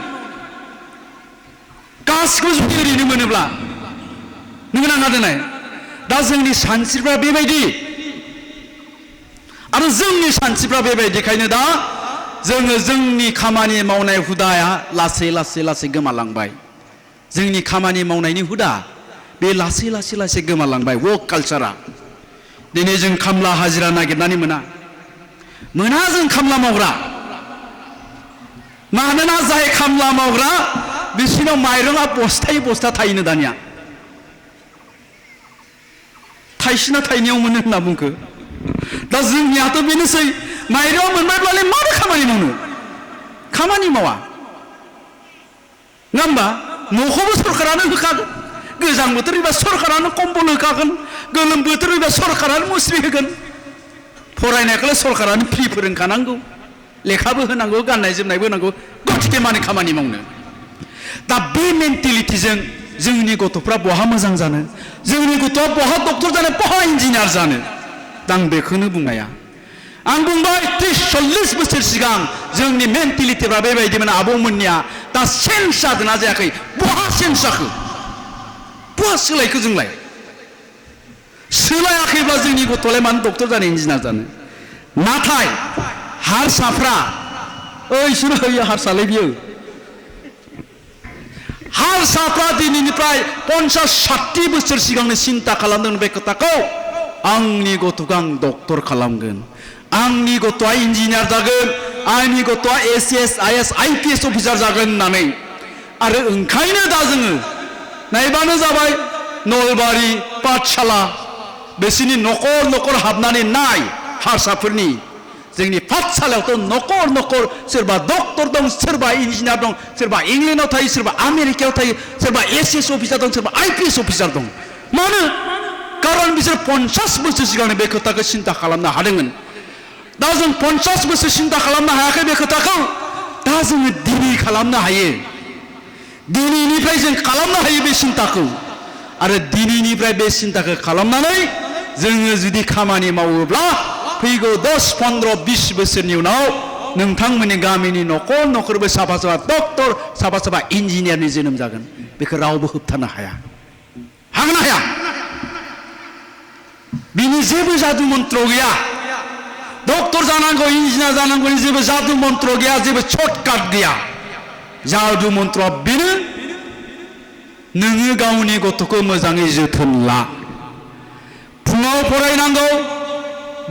गासिखौबो जुदि ओरैनो मोनोब्ला नोङो नाङा दोननाय दा जोंनि सानस्रिफ्रा बेबायदि आरो जोंनि सानस्रिफ्रा बेबायदिखायनो दा जोङो जोंनि खामानि मावनाय हुदाया लासै लासै लासै गोमालांबाय जोंनि खामानि मावनायनि हुदा बे लासै लासै लासै गोमालांबाय वर्क कालचारा दिनै जों खामला हाजिरा नागिरनानै मोना जों खामला मावग्रा मानोना जाय खामला मावग्रा बिसिनाव माइरंआ बस्थायै बस्था थायोनो दानिया थाइसेना थाइनैयाव मोनो होनना बुंखो दा जोंनियाथ' बेनोसै माइरंआ मोनबायब्लालाय मानो खामानि मावनो खामानि मावा नङा होमबा न'खौबो सरकारानो होखागोन गोजां बोथोरनिबा सरकारानो कम्बल होखागोन गोलोम बोथोरनिबा सरकारानो मुस्रि होगोन फरायनायखौलाय सरकारानो फ्रि फोरोंखानांगौ लेखाबो होनांगौ गाननाय जोमनायबो होनांगौ गथिखे माने खामानि मावनो दा बे मेन्टेलिटिजों जोंनि गथ'फ्रा बहा मोजां जानो जोंनि गथ'आ बहा डक्टर जानो बहा इन्जिनियार जानो दा आं बेखौनो बुंनाया आं बुंबाय 30-40 बोसोर सिगां जोंनि मेन्टेलिटिफ्रा बेबायदिमोन आबौमोननिया दा चेन्ज जादोंना जायाखै बहा चेन्ज जाखो बहा सोलायखो जोंलाय सोलायाखैब्ला जोंनि गथ'लाय मानो डक्टर जानो इन्जिनियार जानो नाथाय हारसाफ्रा ओइसोर होयो हारसालाय बियो हारसाफ्रा दिनैनिफ्राय 50-60 बोसोर सिगांनो सिन्ता खालामदों बे खोथाखौ आंनि गथ'खौ आं डक्टर खालामगोन आंनि गथ'आ इन्जिनियार जागोन आंनि गथ'आ ACS IAS IPS अफिसार जागोन होननानै आरो ओंखायनो दा जोङो नायबानो जाबाय नलबारि पाठशाला बिसोरनि न'खर न'खर हाबनानै नाय हारसाफोरनि जोंनि पाठशालायावथ' न'खर न'खर सोरबा डक्टर दं सोरबा इन्जिनियार दं सोरबा इंलेन्डआव थायो सोरबा आमेरिकायाव थायो सोरबा ACS अफिसार दं सोरबा IPS अफिसार दं मानो कारन बिसोर 50 बोसोर सिगांनो बे खोथाखौ सिन्ता खालामनो हादोंमोन दा जों 50 बोसोर सिन्ता खालामनो हायाखै बे खोथाखौ दा जोङो दिनै खालामनो हायो दिनैनिफ्राय जों खालामनो हायो बे सिन्ताखौ आरो दिनैनिफ्राय बे सिन्ताखौ खालामनानै जोङो जुदि खामानि मावोब्ला फैगौ 10-15-20 बोसोरनि उनाव नोंथांमोननि गामिनि न'खर न'खरबो साफा साफा डक्टर साफा साफा इन्जिनियारनि जोनोम जागोन बेखौ रावबो होबथानो हाया हागोन ना हाया बिनि जेबो जादु मन्त्र गैया डक्टर जानांगौ इन्जिनियार जानांगौनि जेबो जादु मन्त्र गैया जेबो सर्टकाट गैया जादु मन्त्रआ बेनो नोङो गावनि गथ'खौ मोजाङै जोथोन ला फुङाव फरायनांगौ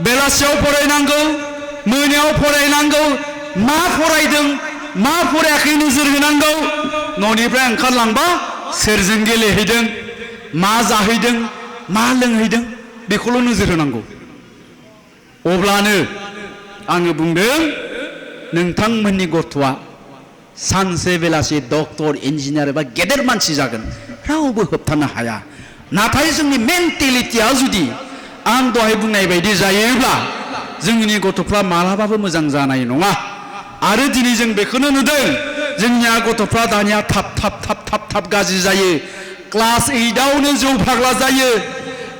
बेलासियाव फरायनांगौ मोनायाव फरायनांगौ मा फरायदों मा फरायाखै नोजोर होनांगौ न'निफ्राय ओंखारलांबा सोरजों गेलेहैदों मा जाहैदों मा लोंहैदों बेखौल' नोजोर होनांगौ अब्लानो आङो बुंदों नोंथांमोननि गथ'आ सानसे बेलासि डक्टर इन्जिनियार एबा गेदेर मानसि जागोन रावबो होबथानो हाया नाथाय जोंनि मेन्टेलिटिया जुदि आं दहाय बुंनाय बायदि जायोब्ला जोंनि गथ'फ्रा मालाबाबो मोजां जानाय नङा आरो दिनै जों बेखौनो नुदों जोंनिया गथ'फ्रा दानिया थाब गाज्रि जायो क्लास 8आवनो जौ फाग्ला जायो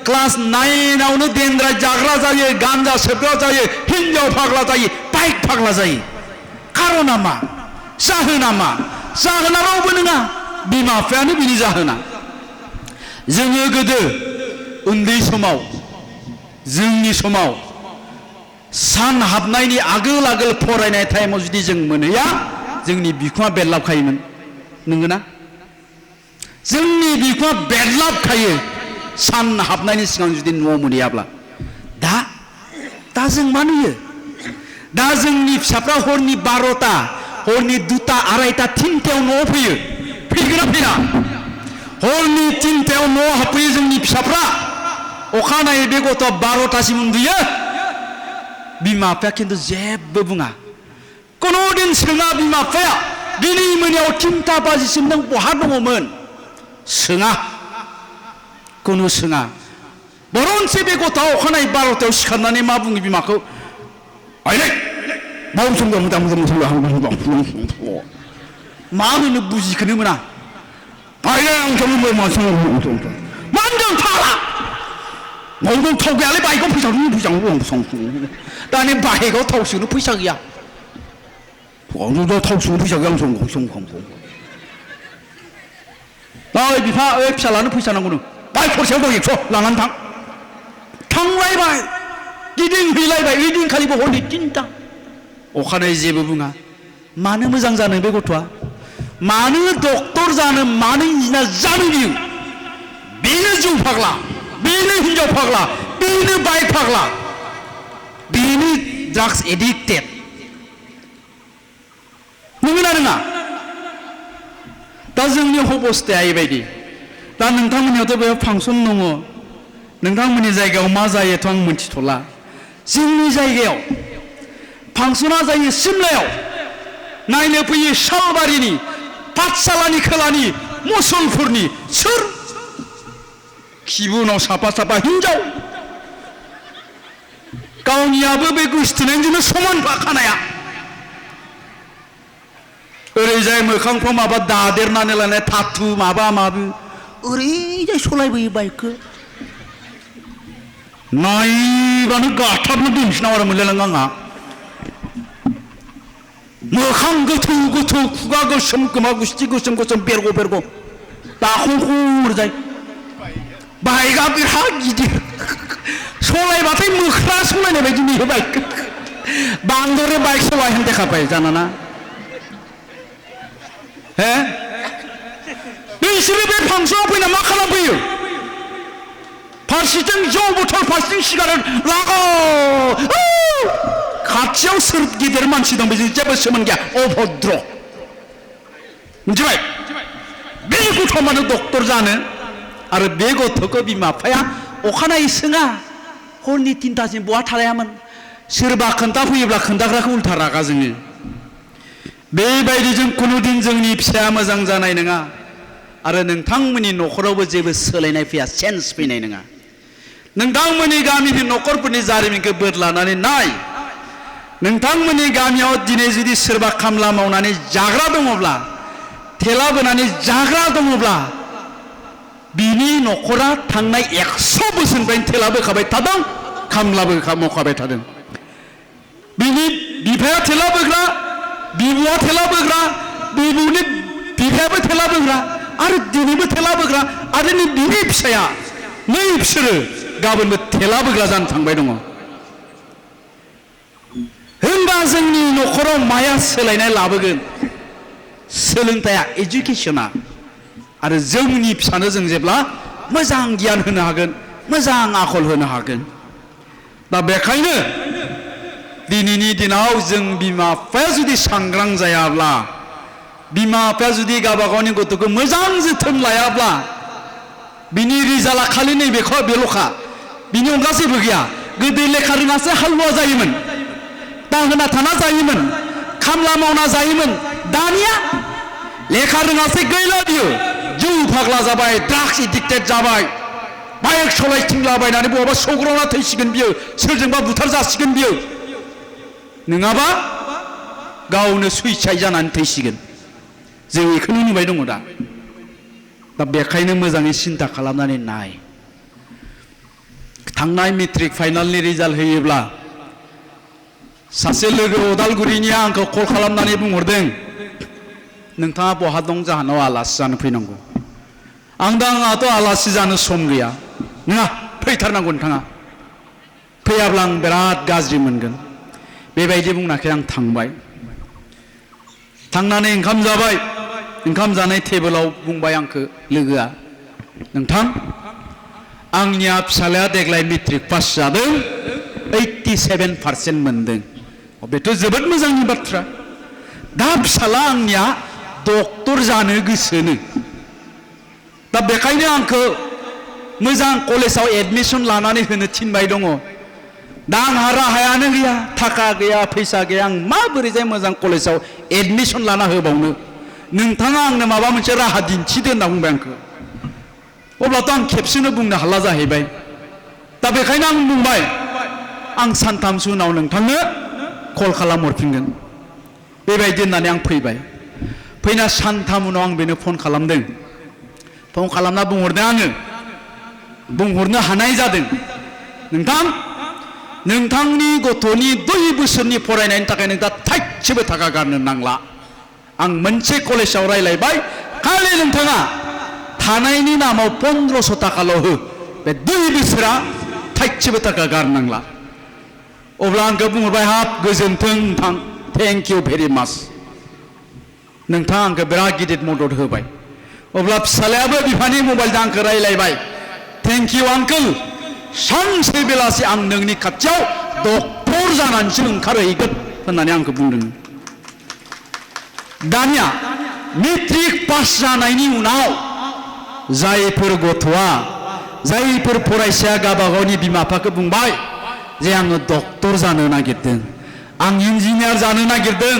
क्लास 9आवनो देनद्राय जाग्रा जायो गान्जा सोबग्रा जायो हिन्जाव फाग्ला जायो बाइक फाग्ला जायो कारना मा जाहोना मा जाहोना रावबो नङा बिमा बिफायानो बिनि जाहोना जोङो गोदो उन्दै समाव जोंनि समाव सान हाबनायनि आगोल आगोल फरायनाय टाइमाव जुदि जों मोनहैया जोंनि बिखुङा बेरलाबखायोमोन नंगौना जोंनि बिखुङा बेरलाबखायो सान हाबनायनि सिगां जुदि न'आव मोनहैयाब्ला दा जों मा नुयो दा जोंनि फिसाफ्रा हरनि 12टा हरनि 2टा 2:30 3टायाव न'आव फैयो फैगोना फैया हरनि 3टायाव न'आव हाबफैयो जोंनि फिसाफ्रा अखानायै बे गथ'आ 12टासिम उन्दुयो बिमा बिफाया खिन्थु जेबो बुङा कुनुदिन सोङा बिमा बिफाया दिनै मोनायाव 3टा बाजिसिम नों बहा दङमोन सोङा कुनु सोङा बरनसे बे गथ'आ अखानायै 12टायाव सिखारनानै मा बुङो बिमाखौ आइलै मा होनो बुजिखोनो मोना आइलै आं मा होनदों फाग्ला नंगौ थाव गैयालै बाइकआव फैसा दानि बाइकआव थाव सोनो फैसा गैया थाव सोनो फैसा गैया ओइ बिफा ओइ फिसालानो फैसा नांगौ नो बाइक खरसायाव दं 100 लानानै थांलायबाय गिदिंहैलायबाय ओइदिनखालिबो हरनि 3टा अखानायै जेबो बुङा मानो मोजां जानो बे गथ'आ मानो डक्टर जानो मानो इन्जिनियार जानो बियो बेनो जौ फाग्ला बेनो हिनजाव फाग्ला बेनो बाइक फाग्ला बेनो ड्राग्स एडिक्टेड नंगौना नङा दा जोंनि अबस्थाया एबायदि दा नोंथांमोननियावथ' बेयाव फांसन दङ नोंथांमोननि जायगायाव मा जायोथ' आं मिन्थिथ'ला जोंनि जायगायाव फांसना जायो सिमलायाव नायनो फैयो सालबारिनि पाठशालानि खोलानि मुसलपुरनि सोर खिबुनाव साफा साफा हिनजाव गावनियाबो बे गोसथोनायजोंनो समान खानाया ओरैजाय मोखांफ्राव माबा दादेरनानै लानाय थाथु माबा माबि ओरैजाय सलायबोयो बाइकखौ नायबानो गाथाबनो दोनसै नामा मोनलायलाङो आंहा मोखां गोथौ गोथौ खुगा गोसोम गोमा गुस्थि गोसोम गोसोम बेरग' दाखंखरजाय बाइकआ बिराद गिदिर सलायबाथाय मोख्रा सलायनाय बायदि नुयो बाइकखौ बांद्राय बाइक सलायनो देखाबाय जानाना हे बिसोरो बे फांसनाव फैना मा खालामफैयो फारसेथिं जौ बथल फारसेथिं सिगारेट लागाव खाथियाव सोर गिदिर मानसि दं बेजों जेबो सोमोन्दो गैया अभद्र मिथिबाय बे गथ'आ मानो डक्टर जानो आरो बे गथ'खौ बिमा बिफाया अखानायै सोङा हरनि 3टासिम बहा थालायामोन सोरबा खोन्थाफैयोब्ला खोन्थाग्राखौ उल्था रागा जोङो बेबायदिजों कुनुदिन जोंनि फिसाया मोजां जानाय नङा आरो नोंथांमोननि न'खरावबो जेबो सोलायनाय फैया चेन्ज फैनाय नङा नोंथांमोननि गामिनि न'खरफोरनि जारिमिनखौ बोदलानानै नाय नोंथांमोननि गामियाव दिनै जुदि सोरबा खामला मावनानै जाग्रा दङब्ला थेला बोनानै जाग्रा दङब्ला बिनि न'खरा थांनाय 100 बोसोरनिफ्रायनो थेला बोखाबाय थादों खामलाबो मावखाबाय थादों बिनि बिफाया थेला बोग्रा बिबुआ थेला बोग्रा बिबुनि बिफायाबो थेला बोग्रा आरो दिनैबो थेला बोग्रा आरो बिनि फिसाया नै बिसोरो गाबोनबो थेला बोग्रा जानो थांबाय दङ होनबा जोंनि न'खराव माया सोलायनाय लाबोगोन सोलोंथाइया एजुकेशना आरो जोंनि फिसानो जों जेब्ला मोजां गियान होनो हागोन मोजां आखल होनो हागोन दा बेखायनो दिनैनि दिनाव जों बिमा बिफाया जुदि सांग्रां जायाब्ला बिमा बिफाया जुदि गावबा गावनि गथ'खौ मोजां जोथोन लायाब्ला बिनि रिजाल्टआ खालि नैबेखौ बेल'खा बिनि अनगा जेबो गैया गोदो लेखा रोङासो हालुवा जायोमोन दाहोना थाना जायोमोन खामला मावना जायोमोन दानिया लेखा रोङासै गैला बियो जौ फाग्ला जाबाय ड्राग्स एडिक्टेड जाबाय बाइक सलायथिंलाबायनानै बहाबा सौग्रावना थैसिगोन बियो सोरजोंबा बुथार जासिगोन बियो नङाबा गावनो सुइसाइड जानानै थैसिगोन जों बेखौनो नुबाय दङ दा बेखायनो मोजाङै सिन्था खालामनानै नाय थांनाय मेट्रिक फाइनालनि रिजाल्ट होयोब्ला सासे लोगो अदालगुरिनिया आंखौ कल खालामनानै बुंहरदों नोंथाङा बहा दं जाहानाव आलासि जानो फैनांगौ आंहाथ' आलासि जानो सम गैया नङा फैथारनांगौ नोंथाङा फैयाब्ला आं बिराद गाज्रि मोनगोन बेबायदि बुंनाखै आं थांबाय थांनानै ओंखाम जाबाय ओंखाम जानाय टेबोलाव बुंबाय आंखौ लोगोआ नोंथां आंनिया फिसालाया देग्लाय मेट्रिक पास जादों 87% मोनदों बेथ' जोबोद मोजांनि बाथ्रा दा फिसाला आंनिया डक्टर जानो गोसोनो दा बेखायनो आंखौ मोजां कलेजाव एडमिशन लानानै होनो थिनबाय दङ दा आंहा राहायानो गैया थाखा गैया फैसा गैया आं माबोरैजाय मोजां कलेजाव एडमिशन लाना होबावनो नोंथाङा आंनो माबा मोनसे राहा दिन्थिदो होनना बुंबाय आंखौ अब्लाथ' आं खेबसेनो बुंनो हाला जाहैबाय दा बेखायनो आं बुंबाय आं सानथामसो उनाव नोंथांनो कल खालामहरफिनगोन बेबायदि होननानै आं फैबाय फैना सानथाम उनाव आं बेनो फन खालामदों फन खालामना बुंहरदों आङो बुंहरनो हानाय जादों नोंथां नोंथांनि गथ'नि 2 बोसोरनि फरायनायनि थाखाय नोंथाङा थाइसेबो थाखा गारनो नांला आं मोनसे कलेजाव रायलायबाय खालि नोंथाङा थानायनि नामाव 1500 थाखाल' हो बे 2 बोसोरा थाइसेबो थाखा गारनांला अब्ला आंखौ बुंहरबाय हाब गोजोन्थों नोंथां थेंक इउ भेरि माच नोंथाङा आंखौ बिराद गिदिर मदद होबाय अब्ला फिसालायाबो बिफानि मबाइलजों आंखौ रायलायबाय थेंक इउ आंकोल सानसे बेलासि आं नोंनि खाथियाव डक्टर जानानैसो ओंखारहैगोन होननानै आंखौ बुंदों दानिया मेट्रिक पास जानायनि उनाव जायफोर गथ'आ जायफोर फरायसाया गावबा गावनि बिमा बिफाखौ बुंबाय जे आङो डक्टर जानो नागिरदों आं इन्जिनियार जानो नागिरदों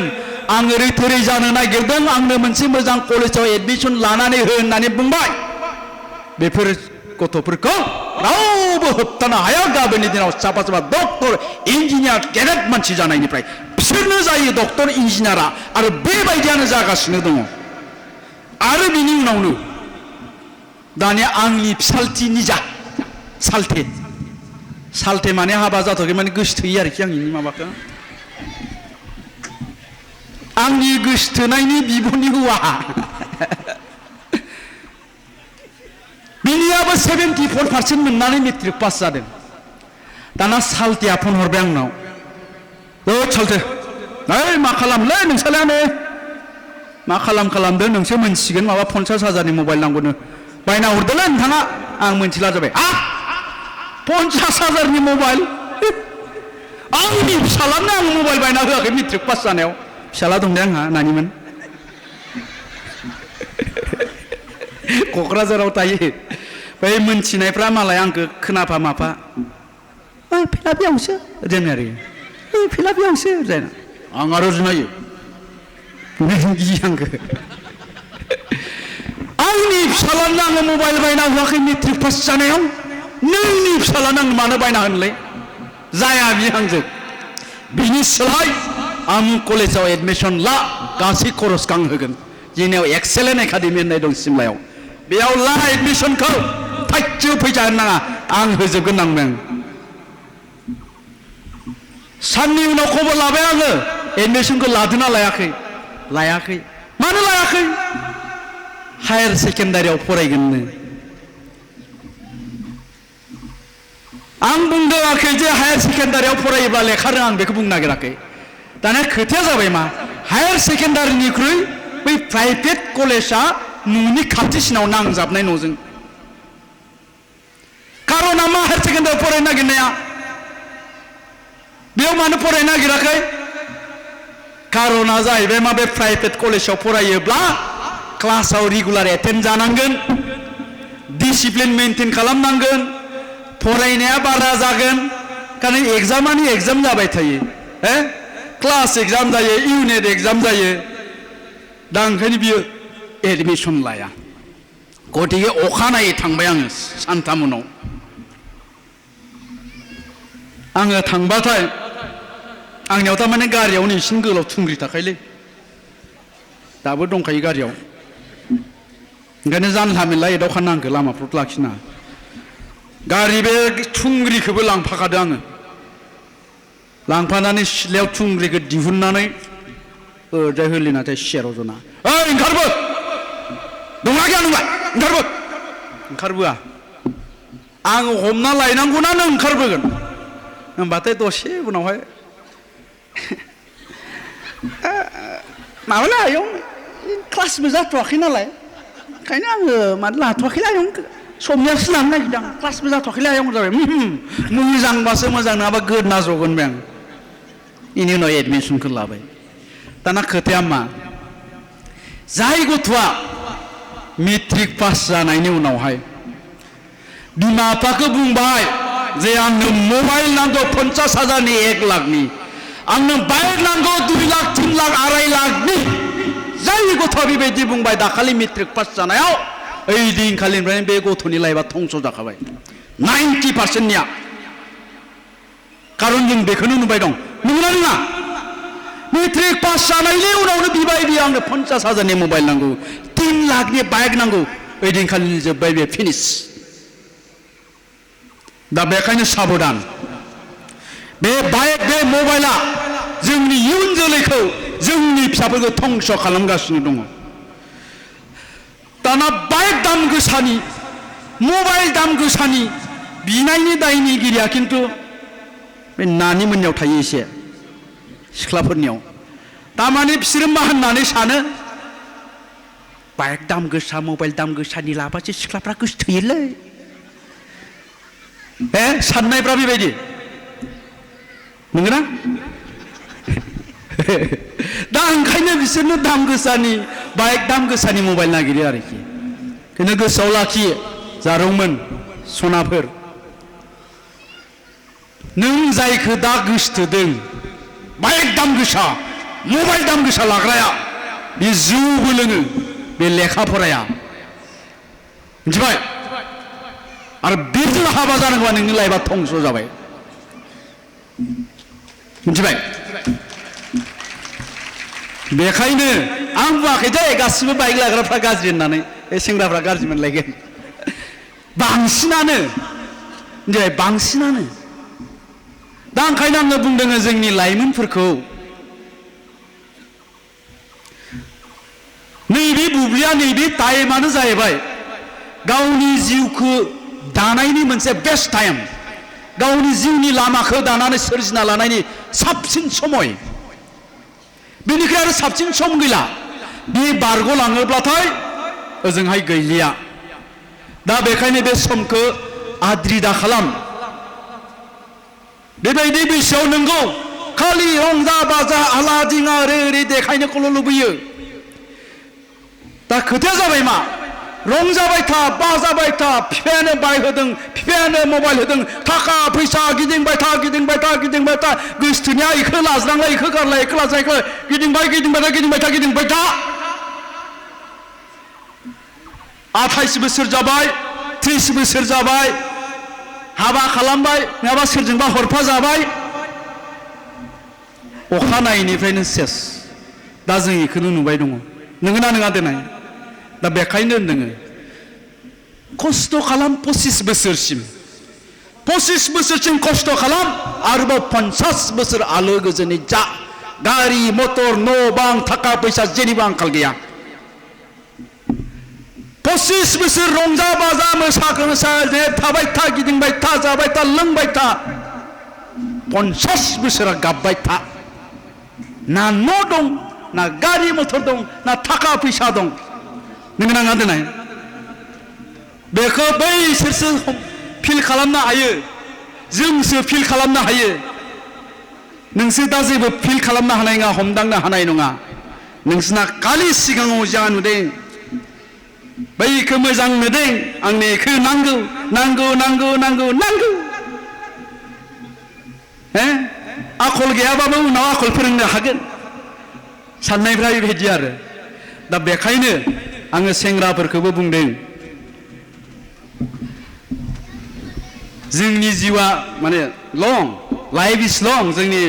आं ओरै थोरै जानो नागिरदों आंनो मोनसे मोजां कलेजाव एडमिशन लानानै हो होननानै बुंबाय बेफोर गथ'फोरखौ रावबो होबथानो हाया गाबोननि दिनाव साफा साफा डक्टर इन्जिनियार गेदेर मानसि जानायनिफ्राय बिसोरनो जायो डक्टर इन्जिनियारा आरो बेबायदियानो जागासिनो दङ आरो बिनि उनावनो दानिया आंनि फिसालथि निजा सालथे माने हाबा जाथ'आखै माने गोसोथोयो आरोखि आंनि माबाखौ आंनि गोसोथोनायनि बिब'नि हौवा बिनियाबो 74% मोननानै मेट्रिक पास जादों दाना सालथेया फन हरबाय आंनाव सालथे ओइ मा खालामलै नोंसालायानो मा खालामदो नोंसो मोनसिगोन माबा 50,000नि मबाइल नांगौनो बायना हरदोलै नोंथाङा आं मोनथिला जाबाय 50,000नि मबाइल आंनि फिसालानो आं मबाइल बायना होआखै मेट्रिक पास जानायाव फिसाला दं दे आंहा नानिमोन क'क्राझाराव थायो बै मोनथिनायफ्रा मालाय आंखौ खोनाफा माफा ओइ फिला बेयावसो जोङो आरो ओइ फिला बेयावसो जायना आं आरो जुनायो गियो आंखौ आंनि फिसालानो आङो मबाइल बायना होआखै मेट्रिक पास जानायाव नोंनि फिसालानो आं मानो बायना होनोलै जाया बियो आंजों बिनि सोलाय आमुक कलेजाव एडमिशन ला गासै खरसखौ आं होगोन जोंनियाव एक्सेलेन्ट एकाडेमि होननाय दं सिमलायाव बेयाव ला एडमिशनखौ थाइसेबो फैसा होनो नाङा आं होजोबगोन नांदों साननि उनाव खबर लाबाय आङो एडमिशनखौ लादोंना लायाखै मानो लायाखै हायार सेकेन्डारियाव फरायगोननो आं बुंदोंआखै जे हायार सेकेन्डारियाव फरायोब्ला लेखा रोङा आं बेखौ बुंनो नागिराखै दाना खोथाया जाबाय मा हायार सेकेन्डारिनिख्रुइ बै प्राइभेट कलेजा न'नि खाथिसिनाव नांजाबनाय न'जों कारना मा हायार सेकेन्डारियाव फरायनो नागिरनाया बेयाव मानो फरायनो नागिराखै कारना जाहैबाय मा बे प्राइभेट कलेजाव फरायोब्ला क्लासाव रेगुलार एटेन्ड जानांगोन डिसिप्लिन मेनटेन खालामनांगोन फरायनाया बारा जागोन कारण एग्जामानि एग्जाम जाबाय थायो क्लास एग्जाम जायो इउनिट एग्जाम जायो दा ओंखायनो बियो एडमिशन लाया गतिके अखानायै थांबाय आङो सानथाम उनाव आङो थांबाथाय आंनियाव थारमाने गारियावनो इसिं गोलाव थुंग्रि थाखायोलै दाबो दंखायो गारियाव ओंखायनो जानला मेनला एदावखानो आंखौ लामाफ्राव लाखिना गारि बे थुंग्रिखौबो लांफाखादों आङो लांफानानै सिथ्लायाव थुंग्रिखौ दिहुननानै ओरैजाय होलिनाथाय सियाराव जना ओइ ओंखारबो दंना गैया नोंलाय ओंखारबोआ आङो हमना लायनांगौना नों ओंखारबोगोन होनबाथाय दसे उनावहाय माबाला आयं क्लासबो जाथ'वाखै नालाय ओंखायनो आङो मानो लाथ'वाखैलै आयं समनियासो लानो नागिरदों आं क्लासबो जाथ'वाखैलै आयं जाबाय मोजांबासो मोजां नङाबा गोदना जगोन बे आं बेनि उनाव एडमिसनखौ लाबाय दाना खोथाया मा जाय गथ'आ मेट्रिक पास जानायनि उनावहाय बिमा बिफाखौ बुंबाय जे आंनो मबाइल नांगौ 50,000नि 1 लाखनि आंनो बाइक नांगौ 2 लाख 3 लाख 2.5 लाखनि जाय गथ'आ बेबायदि बुंबाय दाखालि मेट्रिक पास जानायाव ओइ दिनखालिनिफ्रायनो बे गथ'नि लाइफआ धंस जाखाबाय 90%निया खारन जों बेखौनो नुबाय दं नंगौना नङा मेट्रिक पास जानायनि उनावनो बिबाय बियो आंनो 50,000नि मबाइल नांगौ 3 लाखनि बाइक नांगौ ओइ दिनखालिनि जोब्बाय बे फिनिश दा बेखायनो साबधान बे बाइक बे मबाइला जोंनि इयुन जोलैखौ जोंनि फिसाफोरखौ धंस खालामगासिनो दङ दाना बाइक दाम गोसानि मबाइल दाम गोसानि बिनायनि दायनिगिरिया खिन्थु बे नानि मोननियाव थायो एसे सिख्लाफोरनियाव तारमाने बिसोरो मा होननानै सानो बाइक दाम गोसा मबाइल दाम गोसानि लाबासो सिख्लाफ्रा गोसोथोयोलै साननायफ्रा बेबायदि नंगौना दा ओंखायनो बिसोरनो दाम गोसानि बाइक दाम गोसानि मबाइल नागिरो आरोखि बेखौनो गोसोआव लाखियो जारौमोन सनाफोर नों जायखौ दा गोसोथोदों बाइक दाम गोसा मबाइल दाम गोसा लाग्राया बे जौबो लोङो बे लेखा फराया मिथिबाय आरो बेजों हाबा जानांगौबा नोंनि लाइफआ धंस जाबाय मिथिबाय बेखायनो आं बुङाखै दे गासिबो बाइक लाग्राफ्रा गाज्रि होननानै बे सेंग्राफ्रा गाज्रि मोनलायगोन बांसिनानो मिथिबाय बांसिनानो दा ओंखायनो आङो बुंदों जोंनि लाइमोनफोरखौ नैबे बुब्लिया नैबे टाइमानो जाहैबाय गावनि जिउखौ दानायनि मोनसे बेस्ट टाइम गावनि जिउनि लामाखौ दानानै सोरजिना लानायनि साबसिन समय बेनिफ्राय आरो साबसिन सम गैला बे बारग'लाङोब्लाथाय ओजोंहाय गैलिया दा बेखायनो बे समखौ आद्रि दा खालाम बेबायदि बैसोआव नंगौ खालि रंजा बाजा आला दिङा ओरै ओरै देखायनोखौल' लुबैयो दा खोथाया जाबाय मा रंजाबाय था बाजाबाय था बिफायानो बाइक होदों बिफायानो मबाइल होदों थाखा फैसा गिदिंबाय था गिदिंबाय था गिदिंबाय था गोसोथोनाया इखौ लाज्रांलाय इखौ गारलाय इखौ लाज्रां इखौ गिदिंबाय गिदिंबाय था गिदिंबाय था गिदिंबाय था 28 बोसोर जाबाय 30 बोसोर जाबाय हाबा खालामबाय नङाबा सोरजोंबा हरफा जाबाय अखानायैनिफ्रायनो सेस दा जों इखौनो नुबाय दङ नोंगोना नङा देनाय दा बेखायनो होनदों खस्थ' खालाम 25 बोसोरसिम 25 बोसोरसिम खस्थ' खालाम आरोबाव 50 बोसोर आलो गोजोनै जा गारि मटर न' बां थाखा फैसा जेनिबो आंखाल गैया 25 बोसोर रंजा बाजा मोसा थाबाय था गिदिंबाय था जाबाय था लोंबाय था 50 बोसोरा गाबबाय था ना न' दं ना गारि मटर दं ना थाखा फैसा दं नोंगोना नङा देनाय बेखौ बैसोरसो फिल खालामनो हायो जोंसो फिल खालामनो हायो नोंसोर दा जेबो फिल खालामनो हानाय नङा हमदांनो हानाय नङा नोंसोरना खालि सिगाङाव जा नुदों बैखौ मोजां नुदों आंनो बेखौ नांगौ नांगौ नांगौ नांगौ नांगौ आखल गैयाबाबो उनाव आखल फोरोंनो हागोन साननायफ्रा बेबायदि आरो दा बेखायनो आङो सेंग्राफोरखौबो बुंदों जोंनि जिउआ माने लं लाइफ इज लं जोंनि